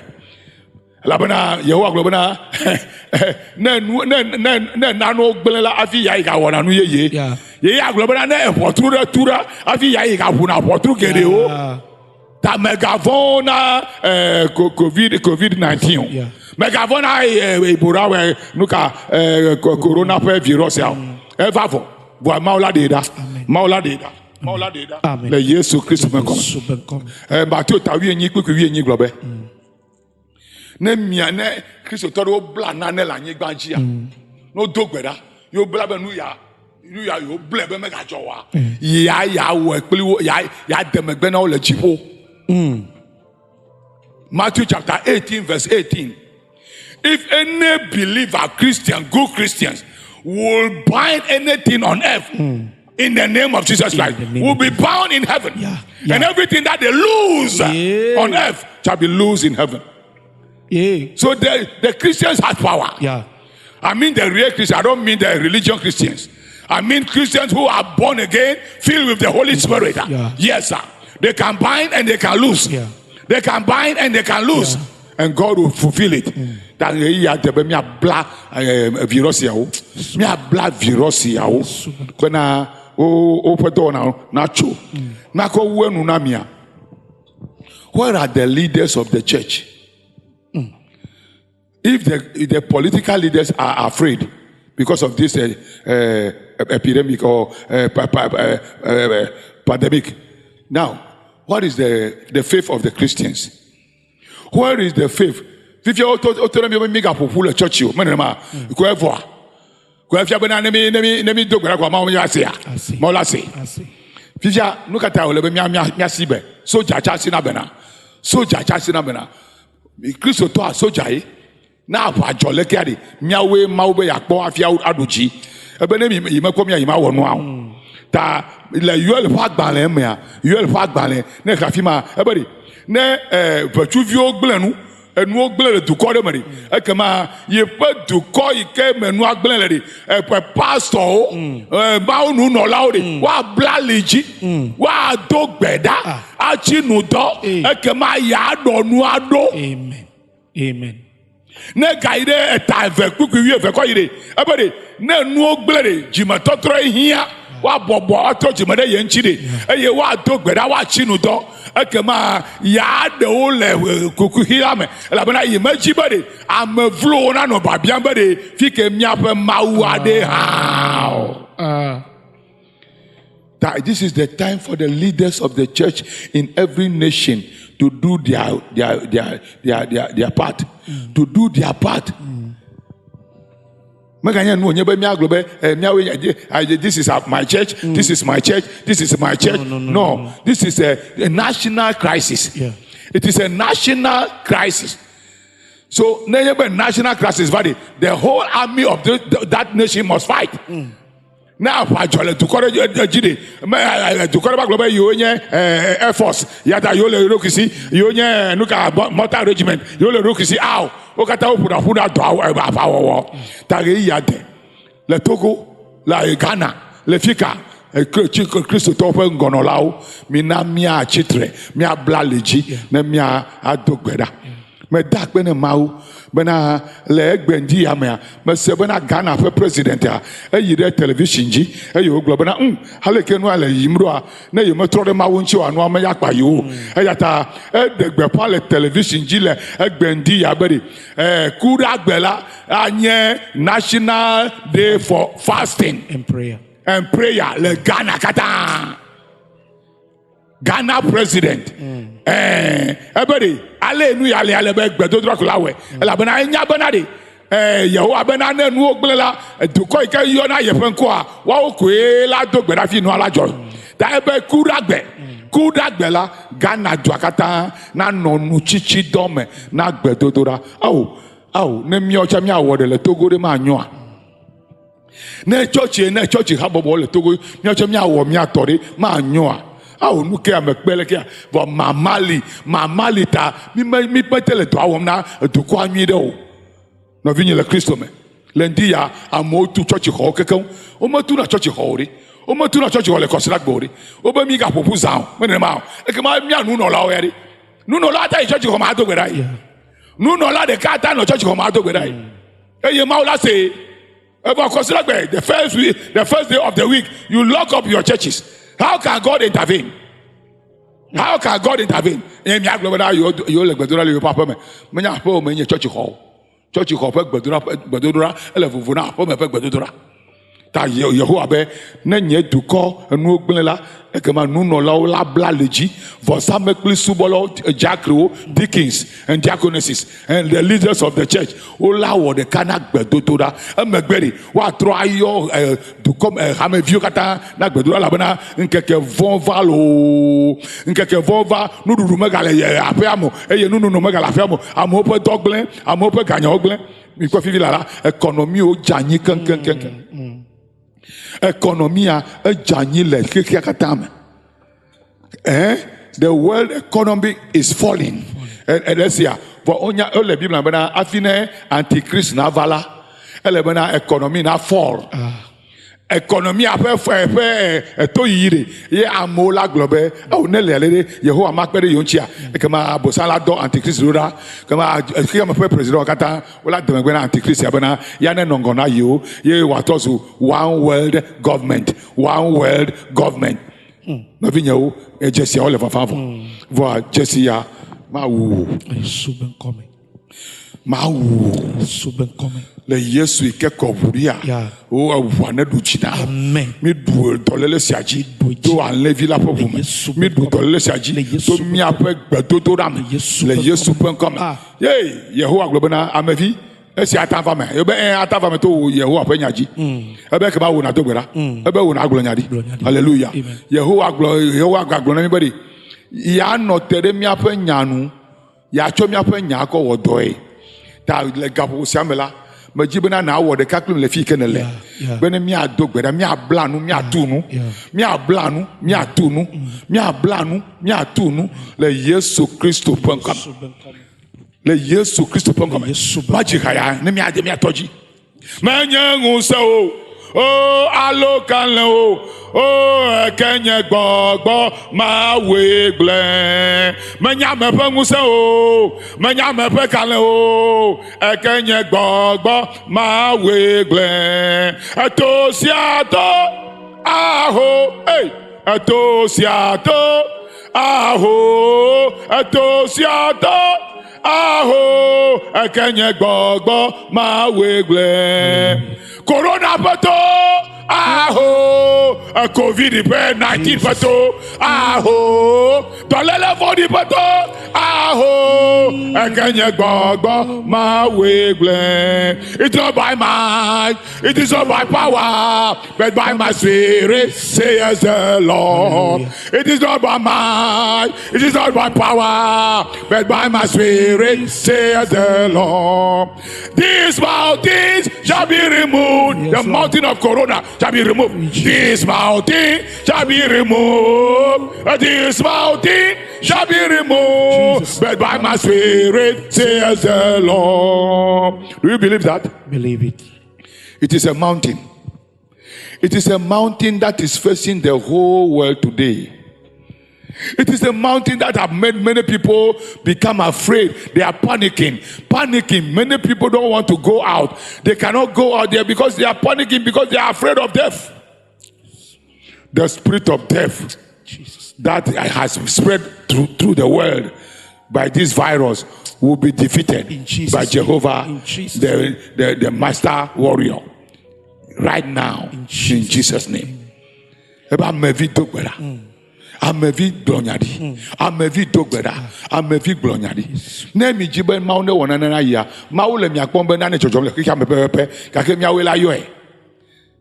Speaker 2: Elabena Yehowa gblɔ bena ne nu ne ne ne nanewo gblẽ la hafi ya yi gawɔna nu yeye.
Speaker 1: Yeah.
Speaker 2: Ye ya gblɔ bena ne ʋɔtru ɖe tu ɖa hafi ya yi gaʋuna ʋɔtru geɖewo.
Speaker 1: Yeah.
Speaker 2: Ta mègavɔ̃ na eh, COVID COVID 19 o.
Speaker 1: Yeah.
Speaker 2: Mègavɔ̃ na eh, Ebola wɛ nu ka eh, corona ƒe virus ya o. Eva vɔ. Vɔa Mawu la ɖee ɖa. Mawu la ɖee ɖa. Mawu la ɖee ɖa.
Speaker 1: Amen.
Speaker 2: Le Yesu Kristu me kɔme.
Speaker 1: Yesu be ŋkɔ me.
Speaker 2: Eh, Mateo ta wuienyi kpukpui wuienyi gblɔ be ne mia ne Kristotɔ ɖewo bla nane le anyigba dzia, ne wodo gbe ɖa, ye wobla be nu ya nu ya yewo blɛ be megadzɔ oa, ya ya wɔe kpli wo ya ya de megbe na wo le dziƒo. Matthew chapter 18 verse 18. If any believer, Christian, good Christians, will bind anything on earth in the name of Jesus Christ,
Speaker 1: the name
Speaker 2: will
Speaker 1: of
Speaker 2: be bound in heaven.
Speaker 1: Yeah, yeah.
Speaker 2: And everything that they lose
Speaker 1: Yeah.
Speaker 2: on earth shall be loose in heaven.
Speaker 1: Yeah.
Speaker 2: So the Christians have power.
Speaker 1: Yeah.
Speaker 2: I mean the real Christians. I don't mean the religion Christians. I mean Christians who are born again, filled with the Holy Spirit.
Speaker 1: Yeah.
Speaker 2: Yes, sir. They can bind and they can loose.
Speaker 1: Yeah.
Speaker 2: They can bind and they can loose.
Speaker 1: Yeah.
Speaker 2: And God will fulfill it. Ta ɣeyiɣi ade be míabla virus yawo. Míabla virus yawo. Bena woƒe dɔwɔnawo natso. Nakɔ wu enu na mia. Where are the leaders of the church? If the political leaders are afraid because of this epidemic or pandemic, now, what is the faith of the Christians? Where is the faith? Fifia woto woto ɖe mi be mi gaƒoƒu le church o, menenema ko evɔa. Ko efia bena ne mi ne mi ne mi do gbe ɖa koa Mawu ya sea.
Speaker 1: Ase.
Speaker 2: Mawu la se.
Speaker 1: Ase.
Speaker 2: Fifia nu ka ta wòle be mía mía míasi be sodza tsa asi na bena sodza tsa asi na bena Kristotɔa sodza ye na aʋa dzɔ lekea ɖe míawoe Mawu be yeakpɔ hafi aɖu dzi ebe ne mi yi mekpɔ mía yi mawɔ nua o ta le Yoel ƒe agbalẽ mea Yoel ƒe agbalẽ ne xlẽ afi ma ebe ɖe ne ʋetsuviwo gblẽ nu enuwo gblẽ le dukɔ ɖe me ɖe ekema yeƒe dukɔ yi ke me nua gblẽ le ɖe eƒe pastɔwo Mawu nunɔlawo ɖe woabla li dzi woado gbe ɖa atsi nu dɔ ekema yeaɖɔ nua ɖo.
Speaker 1: Amen. Amen.
Speaker 2: Ne gayi ɖe eta eve kpukpui wuieve kɔ yi ɖe ebe ɖe ne nuwo gblẽ ɖe dzimetɔtrɔe hiã woabɔbɔ atrɔ dzime ɖe ye ŋuti ɖe eye woado gbe ɖa woatsi nu dɔ ekema yeaɖe wo le kukuxi la me elabena yi medzi be ɖe ame vlowo nanɔ biabiam be ɖe fi ke míaƒe Mawu aɖe hã o. That this is the time for the leaders of the church in every nation to do their part. To do their part. Meganye nu wònye be míagblɔ be míawoe nye this is my church, this is my church, this is my church.
Speaker 1: No, no, no,
Speaker 2: No, this is a national crisis.
Speaker 1: Yeah.
Speaker 2: It is a national crisis. So nenye be national crisis va ɖi, the whole army of that nation must fight. Ne aʋa dzɔ le dukɔ ɖe dzi ɖe, me dukɔ ɖe va gblɔ be yewo nye Air Force, ya ta yewo le ɖokui si, yewo nye nu ka mortar regiment, yewo le ɖokui si. Ao, wo katã woƒona ƒu na dɔ aʋawɔwɔ. Ta ɣeyiɣia de le Togo, le Ghana, le fika Kristotɔwo ƒe ŋgɔnɔlawo, mina míatsi tre, míabla li dzi ne míado gbe ɖa. Meda akpe ne Mawu bena le egbe ŋdi ya mea, mese bena Ghana ƒe presidentia eyi ɖe television dzi eye wògblɔ bena aleke nua le yiyim ɖoa, ne yemetrɔ ɖe Mawu ŋuti oa, nua meya kpa yewo o. Eya ta eɖe gbeƒã le television dzi le egbe ŋdi ya be ɖe ku ɖe agbe la anye National Day for Fasting
Speaker 1: and Prayer.
Speaker 2: And prayer le Ghana katã. Ghana president. Ebe ɖe ale nu ya le ale be gbedodra ko la wɔe. Elabena enya bena ɖe Yehowa bena ne nuwo gblẽ la dukɔ yi ke yɔna yeƒe ŋkɔa woawo koe la do gbe ɖa fi nua la dzɔ. Ta ebe ku ɖe agbe. Kuɖagbe la, Ghana dua katã nanɔ nutsitsidɔ me na gbedodoɖa. Ao, ao, ne míawo tsã míawɔ ɖe le Togo ɖe manyoa? Ne tsɔtsi ne tsɔtsi habɔbɔ le Togo, míawo tsã míawɔ mía tɔ ɖe manyoa? Ao, nu ke ame kpe leke vɔ mama li, mama li ta mí me mí mete le dɔa wɔm na dukɔa nyui ɖe o. Nɔvinye le Kristo me, le ŋdi ya amewo tu tsɔtsixɔwo kekeŋ. Wometuna tsɔtsixɔ o ɖe. Wometuna tsɔtsixɔ le kɔsiɖagbe o ɖe. Wobe mi gaƒo ƒu zã o. Me nenema o. Ekema mía nunɔlawo ya ɖe. Nunɔla ata yi tsɔtsixɔ me ado gbe ɖa yi. Nunɔla ɖeka ata nɔ tsɔtsixɔ me ado gbe ɖa yi. Eye Mawu la se. Evɔ kɔsiɖagbe, the first week, the first day of the week, you lock up your churches. How can God intervene? How can God intervene? Eye miagblɔ bena yewo yewo le gbedoɖa le yewoƒe aƒeme. Menye aƒewò me nye tsɔtsixɔ o. Tsɔtsixɔ ƒe gbedoɖa ƒe gbedodoɖa ele vovo na aƒeme ƒe gbedodoɖa. Ta Yehowa be ne nye dukɔ enuwo gblẽ la, ekema nunɔlawo la bla le dzi, vɔsamlekpui subɔlawo, diakriwo, deacons and diaconesses and the leaders of the church wola wɔ ɖeka na gbedodoɖa. Emegbe ɖi woatrɔ ayɔ eh, dukɔ eh, hameviwo katã na gbedodoɖa elabena ŋkeke vɔ̃ va loo. Ŋkeke vɔ̃ va, nuɖuɖu megale eh, aƒea me o eye nunono megale aƒea me o. Amewo ƒe dɔ gblẽ, amewo ƒe ganyawo gblẽ. Mikpɔ fifi la la, ekɔnɔmiwo dze anyi keŋkeŋkeŋ. Ekɔnɔmia edze anyi le xexea katã me. Eh, the world economy is falling. Eɖe sia, vɔ wonya wole Biblia bena hafi ne antichrist nava la, ele bena economy na fall. Ah. Economia ƒe ƒe ƒe etoyiyi ɖe ye amewo la gblɔ be eo ne le ale ɖe Yehowa makpe ɖe yewo ŋutia ekema Abosam la dɔ antichrist ɖo ɖa ekema xexeame ƒe president katã wola de megbe na antichrist ya bena ya ne nɔ ŋgɔ na yewo ye wòatrɔ zu one world government one world government. Nɔvinyewo, dzesiawo le vava vɔ. Vɔa dzesi ya mawu wò.
Speaker 1: Yesu be ŋkɔ me.
Speaker 2: Mawu wò.
Speaker 1: Yesu be ŋkɔ me.
Speaker 2: Le Yesu yi ke kɔ ʋu ɖia,
Speaker 1: Ya.
Speaker 2: wo eʋua ne ɖu dzi na.
Speaker 1: Amen.
Speaker 2: Mi ɖu dɔléle sia dzi
Speaker 1: ɖu dzi.
Speaker 2: to alẽvi la ƒe ʋu me.
Speaker 1: Yesu ƒe
Speaker 2: Mi ɖu
Speaker 1: ŋkɔ me.
Speaker 2: dɔléle sia dzi
Speaker 1: Le Yesu
Speaker 2: to
Speaker 1: ƒe
Speaker 2: míaƒe gbedodoɖa me.
Speaker 1: Le Yesu
Speaker 2: Le
Speaker 1: ƒe
Speaker 2: Yesu
Speaker 1: ŋkɔ
Speaker 2: ƒe ŋkɔ me.
Speaker 1: Ah.
Speaker 2: Ye Yehowa gblɔ bena amevi Esi ata va me, ebe ɛ ata va me to wò Yehowa ƒe nya dzi. Ebe ekema wò nàdo gbe ɖa. Ebe wò nàgblɔ nya ɖi. Haleluya. Yehowa gblɔ, Yehowa gagblɔ na mí be ɖe yeanɔ te ɖe míaƒe nya nu, yeatsɔ míaƒe nya akɔ wɔ dɔe. Ta le gaƒoƒo sia me la, medzi bena nàwɔ ɖeka kplim le fi yi ke nèle. Bene míado gbe ɖa, míabla nu, míatu nu, míabla nu, míatu nu, míabla nu, míatu nu le Yesu Kristo ƒe ŋkɔ me. le Yesu Kristo ƒe ŋkɔme. Madzi ha ya ne míade mía tɔ dzi. Menye ŋusẽ o, o alo kalẽ o, o eke nye gbɔgbɔ mawɔe gblẽ. Menye ame ƒe ŋusẽ o, menye ame ƒe kalẽ o, eke nye gbɔgbɔ mawɔe gblẽ. Eto sia to aho, ei, eto sia to Aho, eto sia to, aho, eke nye gbɔgbɔ mawɔe gblẽ. Corona ƒe to, aho, covid ƒe 19 ƒe to, aho, dɔléle vɔ̃ɖi ƒe to, aho, eke nye gbɔgbɔ mawɔe gblẽ. It's not by might, it is not by power, but by my spirit, says the Lord. It is not by might, it is not by power, but by my spirit, says the Lord. These mountains shall be removed.
Speaker 1: Yes,
Speaker 2: the
Speaker 1: Lord.
Speaker 2: mountain of Corona shall be removed. This mountain shall be removed. This mountain shall be removed.
Speaker 1: Jesus.
Speaker 2: But by my spirit, says the Lord. Do you believe that?
Speaker 1: Believe it.
Speaker 2: It is a mountain. It is a mountain that is facing the whole world today. It is a mountain that have made many people become afraid. They are panicking. Panicking. Many people don't want to go out. They cannot go out there because they are panicking because they are afraid of death. The spirit of death
Speaker 1: Jesus.
Speaker 2: that has spread through, through the world by this virus will be defeated
Speaker 1: In Jesus'
Speaker 2: by Jehovah,
Speaker 1: In Jesus'
Speaker 2: the, the, the master warrior, right now, in
Speaker 1: Jesus'
Speaker 2: Jesus' name. Ebe amevi do gbe ɖa. Amevi gblɔ nya ɖi. Amevi do gbe ɖa. Amevi gblɔ nya ɖi. Ne mi dzi be Mawu ne wɔ nane na yia, Mawu le mia kpɔm be nane dzɔdzɔm le xexea me pɛpɛpɛ gake miawoe la yɔe.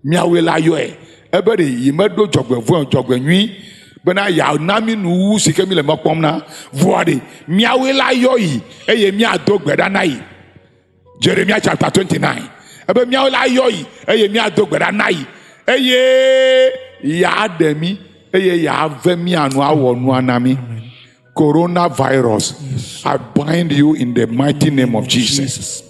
Speaker 2: Miawoe la yɔe. Ebe ɖe yi meɖo dzɔgbevɔ̃e o, dzɔgbenyui. Bena yeana mí nuwuwu si ke míle mɔ kpɔm na. Vɔa ɖe, míawoe la yɔ yi eye míado gbe ɖa na yi. Jeremiah chapter 29. Ebe míawoe la yɔ yi eye míado gbe ɖa na yi eye yeaɖe mí eye yeave mía nu awɔ nua na mí. Coronavirus, I bind you in the mighty name of Jesus.
Speaker 1: Jesus.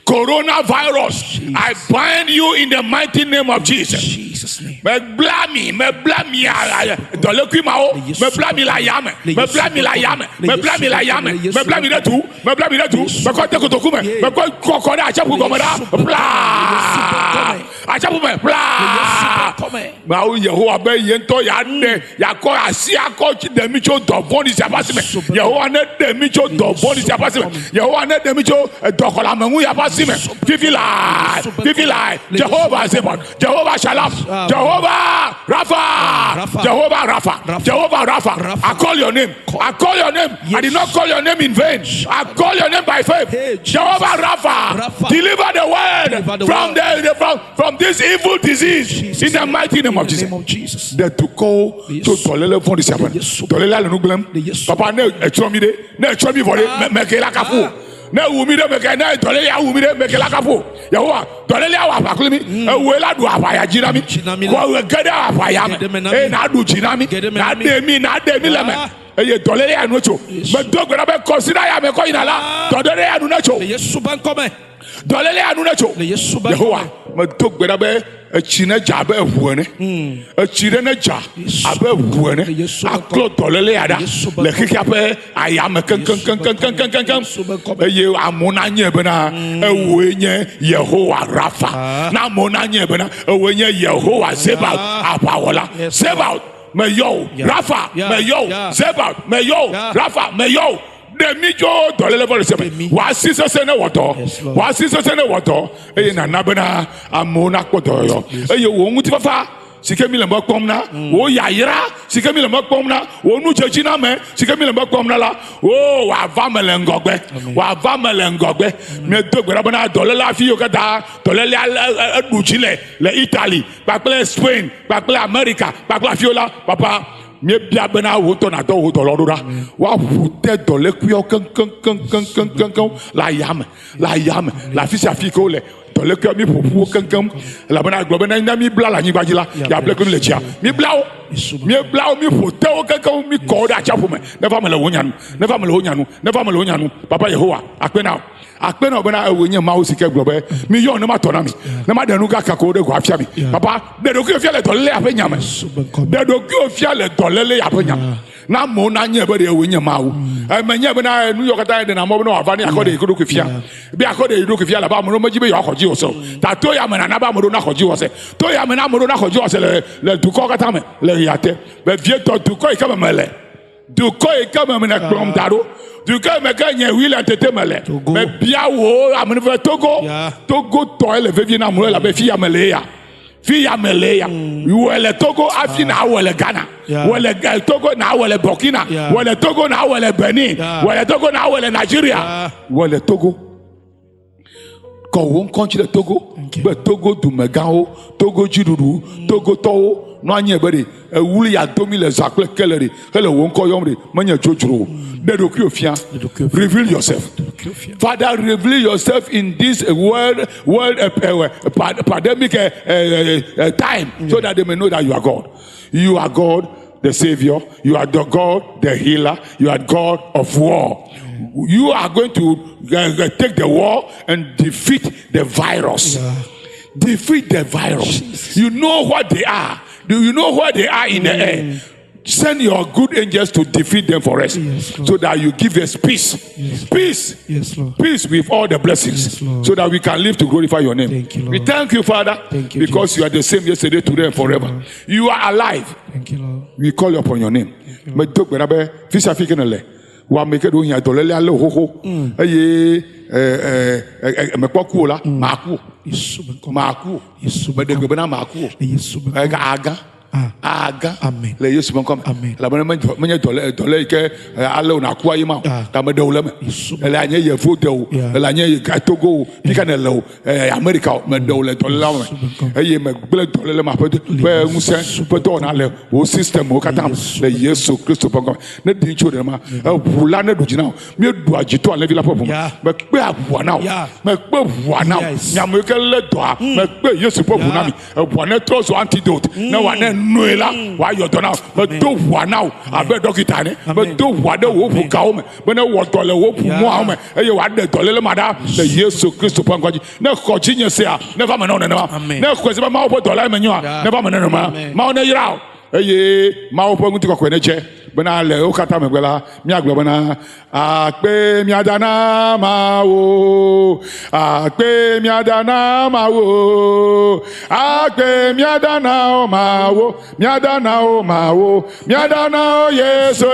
Speaker 2: Coronavirus, I bind you in the mighty name of Jesus.
Speaker 1: Jesus name.
Speaker 2: Mebla mi, mebla mi dɔlékui mawo, mebla mi le ayame, mebla mi le ayame, mebla mi le ayame, mebla mi ɖe tu, mebla mi ɖe tu, mekɔ de kotoku me, mekɔ kɔkɔ ɖe atsiaƒu gɔme ɖa, ƒlaa, atsiaƒu me, ƒlaa. Mawu Yehowa be ye ŋutɔ yeaɖe, yeakɔ asi akɔ tsi ɖe mi tso dɔ vɔ̃ɖi sia ƒe asi me. Yehowa neɖe mi tso dɔ vɔ̃ɖi sia ƒe asi me. Yehowa neɖe mi tso dɔxɔleameŋu ya ƒe asi me. Fifi laa, fifi laa, Jehovah Zebot, Jehovah Shalom, Jehovah Rapha, Jehovah Rapha, Jehovah Rapha. I call your name. I call your name. I did not call your name in vain. I call your name by faith.
Speaker 1: Hey, Jesus.
Speaker 2: Jehovah Rapha,
Speaker 1: Rapha.
Speaker 2: deliver the world
Speaker 1: Deliver the
Speaker 2: from
Speaker 1: world.
Speaker 2: the from this evil disease
Speaker 1: Jesus.
Speaker 2: in the mighty name of
Speaker 1: In the
Speaker 2: Jesus.
Speaker 1: name of Jesus.
Speaker 2: Ɖe dukɔwo tso dɔléle vɔ̃ɖi sia ƒe.
Speaker 1: Yesu.
Speaker 2: Dɔlélea le nu gblẽm.
Speaker 1: Yesu.
Speaker 2: Papa ne etsrɔ̃ mi ɖe, ne etsrɔ̃ mi vɔ ɖe, me meke la kafu o. Ne ewu mi ɖe meke, ne dɔlélea wu mi ɖe meke la kafu o. Yehowa, dɔlélea wɔ aʋa kpli mi. Ewòe la ɖu aʋa ya dzi na mi.
Speaker 1: Dzi na mi la.
Speaker 2: Kɔ ge ɖe aʋa ya me.
Speaker 1: Ge ɖe me na mi.
Speaker 2: Eye nàɖu dzi na mi.
Speaker 1: Ge ɖe me na mi.
Speaker 2: Nàɖe mi, nàɖe mi le me.
Speaker 1: Ah.
Speaker 2: Eye dɔlélea nu tso.
Speaker 1: Yesu.
Speaker 2: Medo gbe ɖa be kɔsiɖa ya me kɔ yina la, dɔlélea nu netso.
Speaker 1: Le Yesu be ŋkɔ me.
Speaker 2: Dɔlélea nu netso.
Speaker 1: Le Yesu be ŋkɔ
Speaker 2: Yehowa,
Speaker 1: me.
Speaker 2: medo gbe ɖa be etsi ne dza abe eʋu ene. Etsi ɖe ne dza
Speaker 1: Yesu
Speaker 2: abe ʋu ene.
Speaker 1: Le Yesu be ŋkɔ.
Speaker 2: Aklɔ dɔlélea ɖa
Speaker 1: Yesu be
Speaker 2: le
Speaker 1: ŋkɔ.
Speaker 2: xexea ƒe ayame
Speaker 1: Yesu be
Speaker 2: keŋkeŋkeŋkeŋkeŋ.
Speaker 1: Yesu be ŋkɔ.
Speaker 2: Eye amewo nanye bena ewoe nye Yehowa Rafa. Na amewo nanye bena ewoe nye Yehowa Zebaot aʋawɔla.
Speaker 1: Yes,
Speaker 2: Zebaot meyɔ wò.
Speaker 1: Yeah.
Speaker 2: Rafa
Speaker 1: Yeah.
Speaker 2: meyɔ wò.
Speaker 1: Yeah.
Speaker 2: Zebaot meyɔ wò.
Speaker 1: Yeah.
Speaker 2: Rafa meyɔ wò. Ɖe mi tso dɔléle vɔ̃ɖi sia me.
Speaker 1: Ɖe mi.
Speaker 2: Wò asi sesẽ ne wɔ dɔ.
Speaker 1: Yes, Lord.
Speaker 2: Wò asi sesẽ ne wɔ dɔ eye nàna bena amewo nakpɔ dɔyɔyɔ. Eye wò ŋutifafa si ke mi le mɔ kpɔm na, wò yayra si ke mi le mɔ kpɔm na, wò nudzedziname si ke mi le mɔ kpɔm na la, o wòava me le ŋgɔgbe. Wòava me le ŋgɔgbe. Míedo gbe ɖa bena dɔléle afi yiwo katã dɔlélea eɖu dzi le le Italy kpakple Spain kpakple Amerika kpakple afiwo la, papa míebia bena wò ŋutɔ nàdɔ wò dɔlɔ ɖo ɖa. Woaƒu te dɔlékuiawo keŋkeŋkeŋkeŋkeŋ le ayame, le ayame, le afi sia afi yi ke wole. Dɔlékuiawo mi ƒoƒu wo keŋkeŋ. Elabena egblɔ be ne mi bla le anyigba dzi la, yeable kple mi le dzia. Mi bla wo, mi bla wo, mi ƒo te wo keŋkeŋ, mi kɔ wo ɖe atsiaƒu me. Neva me le wò nya nu, neva me le wò nya nu, neva me le wò nya nu. Papa Yehowa, akpe na wò. Akpe na wò bena ewòe nye Mawu si ke gblɔ be, mi yɔ ne matɔ na mi, ne maɖe nu gã kakowo ɖe go afia mi. Papa, ɖe ɖokuiwò fia le dɔlélea ƒe nya me.
Speaker 1: Yesu be ŋkɔ me.
Speaker 2: Ɖe ɖokuiwò fia le dɔlélea ƒe nya me. Na amewo nanye be ɖe ewòe nye Mawu. Menye bena nu yiwo katã ɖena mɔ bena wòava ne yeakɔ ɖe yi ɖokui fia. Be yeakɔ ɖe yi ɖokui fia labe ame ɖewo medzi be yewoaxɔ dziwɔ se o. Ta to ya me nana be ame ɖewo naxɔ dziwɔ se. To ya me na ame ɖewo naxɔ dziwɔ se le le dukɔwo katã me le ɣea te. Vevietɔ dukɔ yi ke me mele. Dukɔ yi ke me nèkplɔm da ɖo. Dukɔ yi me ke nye William Tete mele.
Speaker 1: Togo.
Speaker 2: Mebia wò amenuveve Togo.
Speaker 1: Yeah.
Speaker 2: Togo tɔe le vevie na amewo elabe fi ya mele ya. Fi ya mele ya. Wòe le Togo hafi na wòe le Ghana.
Speaker 1: Yeah.
Speaker 2: Wòe le Togo na wòe le Burkina.
Speaker 1: Yeah.
Speaker 2: Wòe le Togo na wòe le Benin.
Speaker 1: Yeah.
Speaker 2: Wòe le Togo na wòe le Nigeria.
Speaker 1: Yeah.
Speaker 2: Wòe le Togo. Kɔ wò ŋkɔ ŋuti le Togo.
Speaker 1: Okay.
Speaker 2: Be Togo dumegãwo, Togo dziɖuɖu, Togotɔwo nɔ anyi be ɖe ewuli ya domi le zã kple kele ɖe hele wò ŋkɔ yɔm ɖe menye dzodzro o. Ɖe ɖokuiwò fia.
Speaker 1: ɖokuiwò fia.
Speaker 2: Reveal yourself.
Speaker 1: Ɖokuiwò fia.
Speaker 2: Father, reveal yourself in this world world pandemic time, so that they may know that you are God. You are God, the Savior. You are the God, the healer. You are God of war. You are going to take the war and defeat the virus.
Speaker 1: Yeah.
Speaker 2: Defeat the virus. You know what they are. Do you know where they are in the air? Send your good angels to defeat them for us,
Speaker 1: Yes, Lord.
Speaker 2: so that you give us peace.
Speaker 1: Yes, Lord.
Speaker 2: Peace.
Speaker 1: Yes, Lord.
Speaker 2: Peace with all the blessings,
Speaker 1: Yes, Lord.
Speaker 2: so that we can live to glorify your name.
Speaker 1: Thank you,
Speaker 2: We
Speaker 1: Lord.
Speaker 2: thank you, Father,
Speaker 1: Thank you,
Speaker 2: because
Speaker 1: Jesus.
Speaker 2: you are the same yesterday, today, and forever. You are alive.
Speaker 1: Thank you, Lord.
Speaker 2: We call upon your name. Medo gbe ɖa be fi sia fi ke nèle, wò ame yi ke ɖewo hiã dɔlélea lé wò xoxo eye mekpɔ ku o la, maku o.
Speaker 1: Yesu be ŋkɔ me.
Speaker 2: Maku o.
Speaker 1: Yesu be
Speaker 2: Meɖe
Speaker 1: ŋkɔ
Speaker 2: gbe
Speaker 1: me.
Speaker 2: bena maku o.
Speaker 1: Le Yesu be ŋkɔ me.
Speaker 2: Agã. Aga
Speaker 1: Amen.
Speaker 2: le Yesu ƒe ŋkɔ me.
Speaker 1: Amen.
Speaker 2: Elabena menye menye dɔlé dɔlé yi ke eh, ale wò nàku ayi ma o.
Speaker 1: Ah.
Speaker 2: Ta meɖe wò le eme.
Speaker 1: Yesu.
Speaker 2: Ele anye yevu de o,
Speaker 1: Yeah.
Speaker 2: ele anye Togo o, fika nèle o, eh, Amerika o, meɖe wò le dɔléla me.
Speaker 1: Yesu ƒe ŋkɔ.
Speaker 2: Eye megblẽ dɔléle ma ƒe ƒe ŋusẽ ƒe dɔwɔna le wò system wo katã me le Yesu Kristo ƒe ŋkɔ me. Ne ɖi ŋutsu ɖe ma, eʋu la ne ɖu dzi na wò. Míeɖua dzi to alẽvi la ƒe ʋu me.
Speaker 1: Yeah.
Speaker 2: Mekpe aʋua na wò.
Speaker 1: Yeah.
Speaker 2: Mekpe ʋua na wò.
Speaker 1: Yes.
Speaker 2: Nye ame yi ke lé dɔa, mekpe Yesu ƒe ʋu na mi. Eʋua ne trɔ zu antidote. Ne wòa ne noe la, wòayɔ dɔ na wò. Medo ʋua na wò abe ɖɔkita ene. Medo ʋua ɖe wò ʋugawo me be ne wɔ dɔ le wò ʋumɔawo me eye wòaɖe dɔléle ma ɖa le Yesu Kristo ƒe ŋkɔ dzi. Ne xɔ dzinye sea, neva me na wò nenema.
Speaker 1: Amen.
Speaker 2: Ne xɔe se be Mawu ƒe dɔlae menyoa,
Speaker 1: Yeah.
Speaker 2: neva me nenema.
Speaker 1: Amen.
Speaker 2: Mawu neyra wò eye Mawu ƒe ŋutikɔkɔe nedze bena le wo katã megbe la, míagblɔ bena akpe míada na Mawu, akpe míada na Mawu, akpe míada na Mawu, míada na Mawu, míada na Yesu,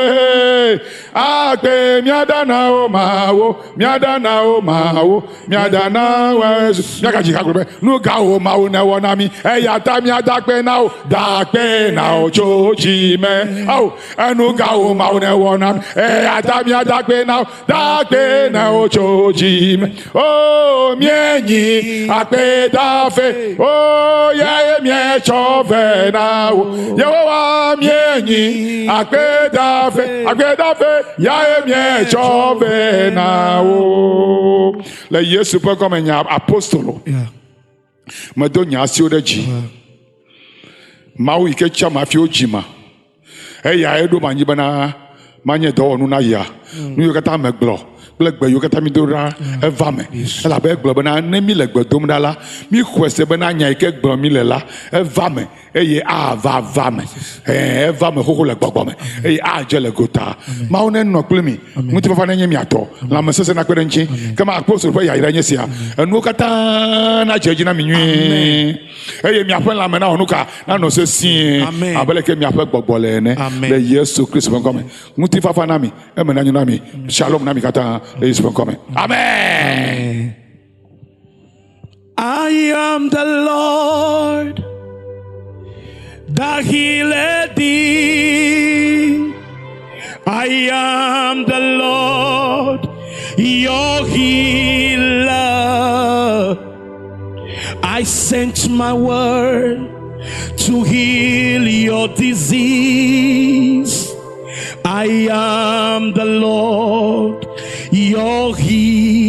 Speaker 2: akpe míada na Mawu, míada na Mawu, míada na Yesu. Míagadzi ha gblɔ be nu gãwo Mawu newɔ na mí eya ta míada akpe na wò, da akpe na wò tso dzi me. Awo enu gãwo Mawu newɔ na mí eya ta míada akpe na wò, da akpe na wò tso dzi me. O míenyi akpedafe, o ye míetsɔ vɛ na wò. Yehowa míenyi akpedafe, akpedafe yae míetsɔ vɛ na wò. Le Yesu ƒe gɔme nya apostolo.
Speaker 1: Yeah.
Speaker 2: Medo nye asiwo ɖe dzi. Mawu yi ke tsam hafi wodzi ma. Eyae ɖo anyi bena manye dɔwɔnu na yia. Nu yiwo katã megblɔ kple gbe yiwo katã mi do ɖa eva me. Elabe egblɔ bena ne mi le gbe dom ɖa la, mi xɔe se bena nya yi ke gblɔm mi le la eva me eye ava va me. Ɛɛ eva me xoxo le gbɔgbɔ me eye adze le gota. Mawu nenɔ kpli mi. Ŋutifafa nenye mia tɔ. Lãmesesẽ nakpe ɖe ŋuti. Ke ma apostolo ƒe yayra nye sia. Enuwo katã nadze edzi na mi nyuie. Eye miaƒe lãme nawɔ nu ka? Nanɔ sesĩe
Speaker 1: Amen.
Speaker 2: abe leke miaƒe gbɔgbɔ le ene.
Speaker 1: Amen.
Speaker 2: Le Yesu Kristo ƒe ŋkɔ me. Ŋutifafa na mi, eme nanyo na mi. Shalom na mi katã le Yesu ƒe ŋkɔ me. Amen.
Speaker 1: I am the Lord that healeth thee. I am the Lord, your healer. I sent my word to heal your disease. I am the Lord, your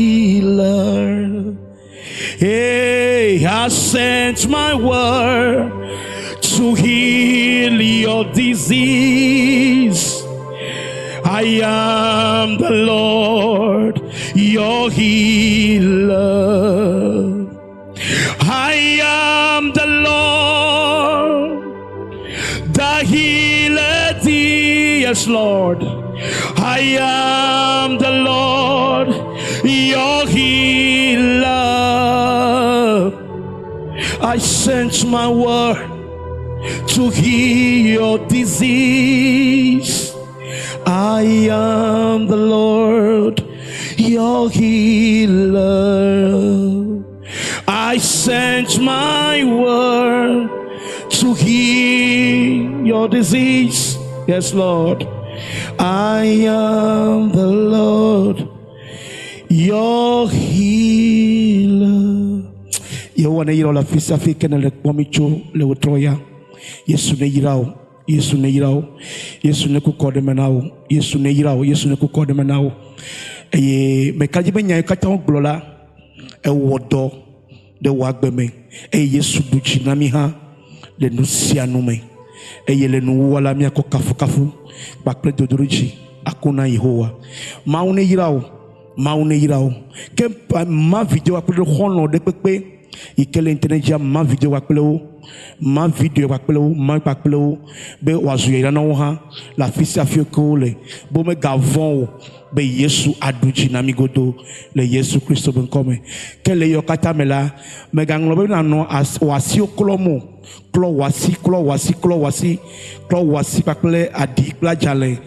Speaker 1: healer. Hey, I sent my word to heal your disease. I am the Lord, your healer. I am the Lord, the healer thee. Yes, Lord. I am the Lord, your healer. I sent my word to heal your disease. I am the Lord, your healer. I sent my word to heal your disease. Yes, Lord. I am the Lord, your healer. Yehowa ne yra wò le afi sia afi ke nèle kpɔm tso le wò trɔ ya. Yesu ne yra wò. Yesu ne yra wò. Yesu ne ku kɔ ɖe me na wò. Yesu ne yra wò. Yesu ne ku kɔ ɖe me na wò. Eye meka dzi be nya yi katã wogblɔ la, ewɔ dɔ ɖe wò agbe me eye Yesu ɖu dzi na mí hã le nu sia nu me. Eye le nuwuwua la, míakɔ kafukafu kpakple dodoɖodzi ako na Yehowa. Mawu ne yra wò. Mawu ne yra wò. Ke ma video kpakple ɖe xɔlɔ̃ ɖe kpekpe yi ke le internet dzia, ma video kpakple wo. Ma video kpakple wo, ma kpakple wo be wòazu yayra na wo hã le afi sia afi ke wole. Be womegavɔ̃ o. be Yesu aɖu dzi na mí godoo le Yesu Kristo be ŋkɔ me. Ke le eyawo katã me la, mègaŋlɔ be nànɔ as wò asiwo klɔm o. Klɔ wò asi, klɔ wò asi, klɔ wò asi, klɔ wò asi kpakple aɖi kple adzalẽ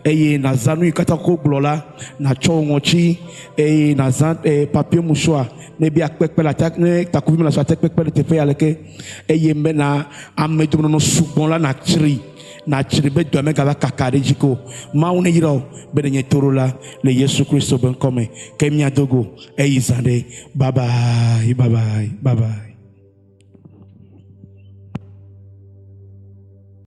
Speaker 1: eye nàzã nu yi katã wogblɔ la, nàtsɔ wò ŋɔtsi eye nàzã eh, papier mouchoir ne be akpekpe le ata ne takuvi mele asi ate kpekpe ɖe teƒe ya leke eye bena ame domenɔnɔ sugbɔ la natsri natsri be dɔa megava kaka ɖe edzi ko. Mawu neyra wò be nènye toɖola le Yesu Kristo be ŋkɔ me. Ke míado go eyi zã ɖe. Bye bye, bye bye, bye bye.